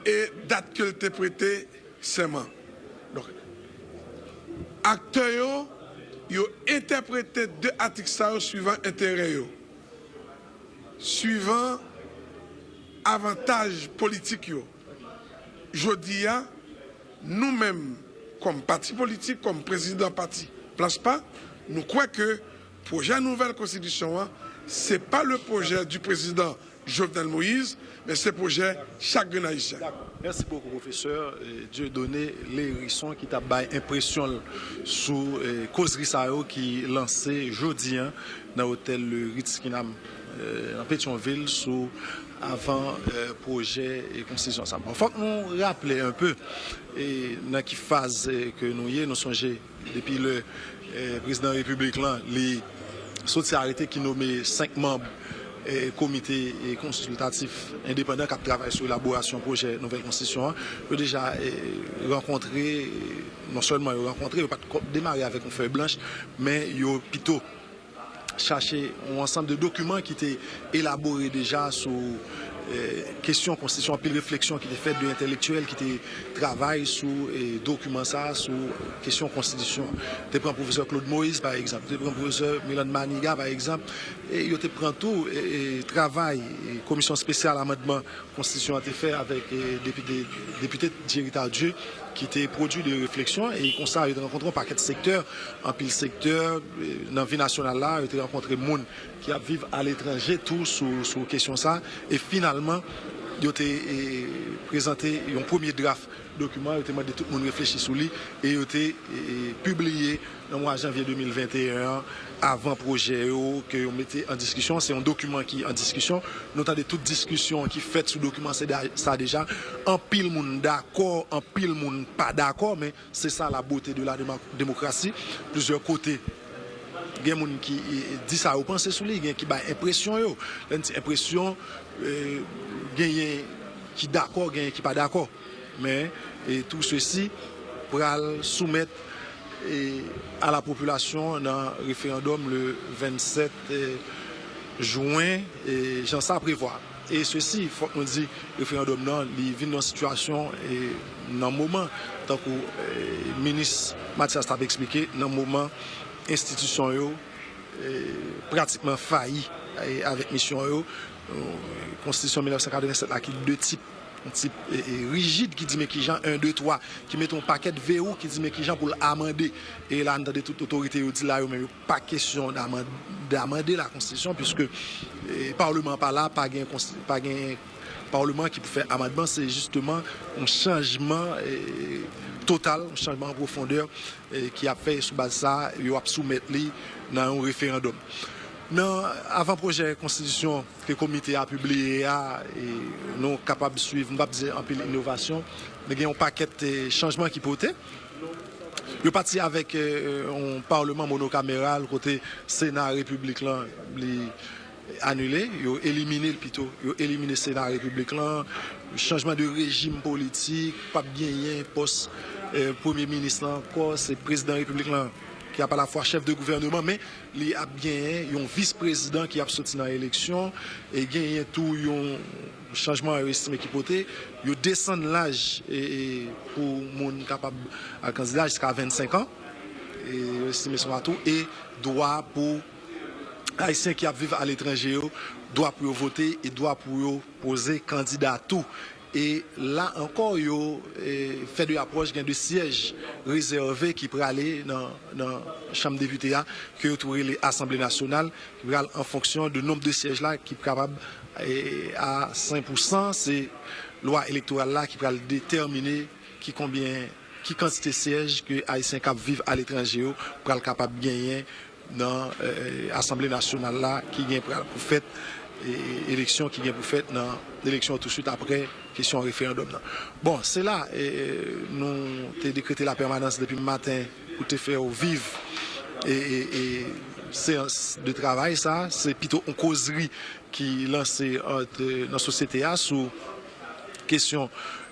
e dat ke l te prete sèman. Donk, Aktè yo, yo entèprete de atik sa yo swivan enterè yo, swivan avantaj politik yo. Jodi a, nou menm, kòm pati politik, kòm prezidan pati Plaspa, nou kwè ke pwojè nouvèl konstitisyon an, se pa le pwojè di prezidan Jovenel Moïse, men se pwojè chak grenn Ayisyen. Dakò. Mèsi bokou, pwofesè, eh, Dieudonné Lhérisson, ki t ap bay enpresyon l sou, eh, kozri sa yo ki lanse jodi a nan otèl Le Ritz Kinam, eh, nan Petyonvil, sou avan, eh, pwojè, eh, konstitisyon sa. Bon, fòk nou raple enpe, eh, nan ki faz, eh, ke nou ye. Nou sonje depi lè, eh, prezidan repiblik lan, li soti arete ki nome senk manm, eh, komite, eh, konsiltatif endepandan k ap travay sou elaborasyon pwojè nouvèl konstitisyon an. Yo deja, eh, rankontre, eh, non sèlman yo rankontre, yo pa t ko-, demare avèk yon fèy blanch, men yo pito chache yon ansanm de dokiman ki te elabore deja sou, eh, kesyon konstitisyon, anpil refleksyon ki te fèt de entèlektyèl ki te travay sou, eh, dokiman sa a, sou kesyon konstitisyon. Te pran pwofesè Claude Moïse, pa egzanp, te pran pwofesè Milan Maniga, pa egzanp, e yo te pran tou, eh, eh, travay, eh, komisyon espesyal amandman konstitisyon an te fè avèk, eh, depite, depite Thierry Tardieu, ki te pwodui de refleksyon, e konsa yo te rankontre yon pakèt sektè, anpil sektè, eh, nan vi nasyonal la, yo te rankontre moun ki ap viv aletranje tou sou, sou kesyon sa, e finalman, yo te, eh, prezante yon premye draf dokiman, yo te mande tout moun reflechi sou li, e yo te, eh, pibliye nan mwa janvye de mil venteyen an, avan pwojè yo ke yo mete an diskisyon. Se yon dokiman ki an diskisyon. Nou tande tout diskisyon ki fèt sou dokiman se da-, sa deja. Anpil moun dakò, anpil moun pa dakò, men se sa la beauté de la démo-, démocratie. Plizyè kote, gen moun ki, eh, di sa yo panse sou li, gen ki bay enpresyon yo. Lè n di enpresyon, eh, genyen ki dakò, genyen ki pa dakò. Men, eh, tout ceci pral soumèt, eh, à la population nan referandòm le vennsèt, eh, jen, eh, jan sa prevwa. E ceci, fòk nou di, referandòm nan, li vin nan sitiyasyon, eh, nan moman, tankou, eh, minis Mathias t ap eksplike, nan moman enstitisyon yo, eh, pratikman fayi, eh, avèk misyon yo. Eh, konstitisyon mil nèf san katrevennsèt la ki de tip, yon tip, eh, eh, rijid ki di men kijan en, de, twa, ki mete yon pakèt verou ki di men kijan pou l amande. E la n tande tout otorite yo di la yo menm yo pa kesyon d'aman-, d'amande la konstitisyon, piske, eh, paleman an pa la, pa gen konsti-, pa gen paleman ki pou fè amandman, se jisteman yon chanjman, eh, total, yon chanjman an pwofondè, eh, ki ap fè sou baz sa, yo ap soumèt li nan yon referandòm. Nan avan pwojè konstitisyon ke komite a pibliye a, eh, nou kapab swiv, m p ap di anpil inovasyon, men gen yon pakèt, eh, chanjman ki pote. Yo pati avèk, eh, yon paleman monokameral kote Sena Repiblik lan, li anile, yo elimine l pito, yo elimine Sena Repiblik lan, chanjman de rejim politik, p ap genyen pòs, eh, premye minis lan ankò, se prezidan repiblik lan ki ap alafwa chèf de gouvèneman, men li ap genyen yon vis prezidan ki ap soti nan eleksyon, e genyen tou yon chanjman yo estime ki pote, yo desann laj, e, e, pou moun kapab al kandida jiska vennsenk an, e yo estime se yon atou, e dwa pou Ayisyen ki ap viv aletranje yo, dwa pou yo vote e dwa pou yo poze kandida tou. E la ankò, yo, e, fè de apwòch, gen de syèj rezève ki prale nan, nan Chanm Depite a, ke yo tou rele Asanble Nasyonal, ki pral an fonksyon de nonb de syèj la ki kapab, e, a senk pou san, se lwa elektoral la ki pral detèmine ki konbyen, ki kantite syèj ke Ayisyen k ap viv aletranje yo pral kapab genyen nan, eh, Asanble Nasyonal la ki gen pral pou fèt, eh, eleksyon ki gen pou fèt nan eleksyon tousuit apre kesyon referandòm nan. Bon, se la, eh, nou te dekrete lapèmanans depi maten pou te fè w viv, eh, eh, eh, seyans de travay sa. Se pito yon kozri ki lanse ant, nan sosyete a sou kesyon,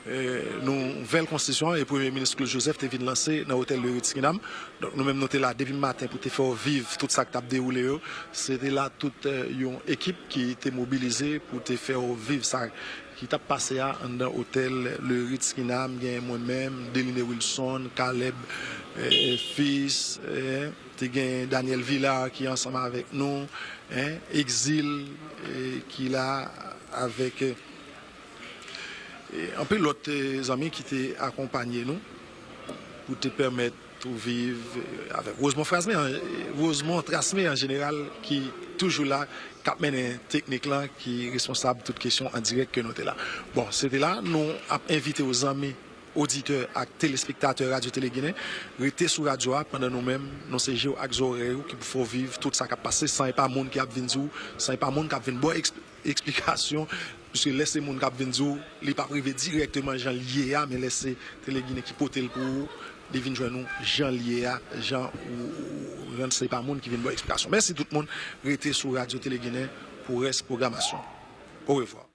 eh, nouvèl konstitisyon an, e Premye Minis Claude Joseph te vin lanse nan otèl Le Ritz Kinam. Donk, nou menm, nou te la depi maten pou te fè w viv tout sa k t ap dewoule yo. Se te la tout, eh, yon ekip ki te mobilize pou te fè w viv sa ki t ap pase a anndan otèl Le Ritz Kinam, gen mwen menm, Deline Wilson, Caleb eh, Fils, eh, te gen Daniel Villar ki ansanm avèk nou, eh, Exil eh, ki la avèk eh, anpil lòt eh, zanmi ki te akonpanye nou pou te pèmèt ou viv eh, avèk Rosemond Frasme, an- Rosemond Trasme an jeneral ki toujou la, k ap mennen teknik lan, ki responsab tout kesyon an dirèk ke nou te la. Bon, se te la, nou ap envite w zanmi, oditè ak telespektatè Radyo Tele Ginen, rete sou radyo a pandan nou menm, nou se je w ak zòrèy ou ki pou fè w viv tout sa k ap pase, san e pa moun ki ap vin di w, san e pa moun k ap vin ba w eks- eksplikasyon, piske lè se moun k ap vin di w, li p ap rive dirèkteman jan l ye a, men lè se Tele Ginen ki pote l pou ou, li vin jwenn ou jan l ye a, jan ou, ou rann se pa moun ki vin ba w eksplikasyon. Mèsi tout moun, rete sou Radyo Tele Ginen pou rès pwogramasyon. Orevwa.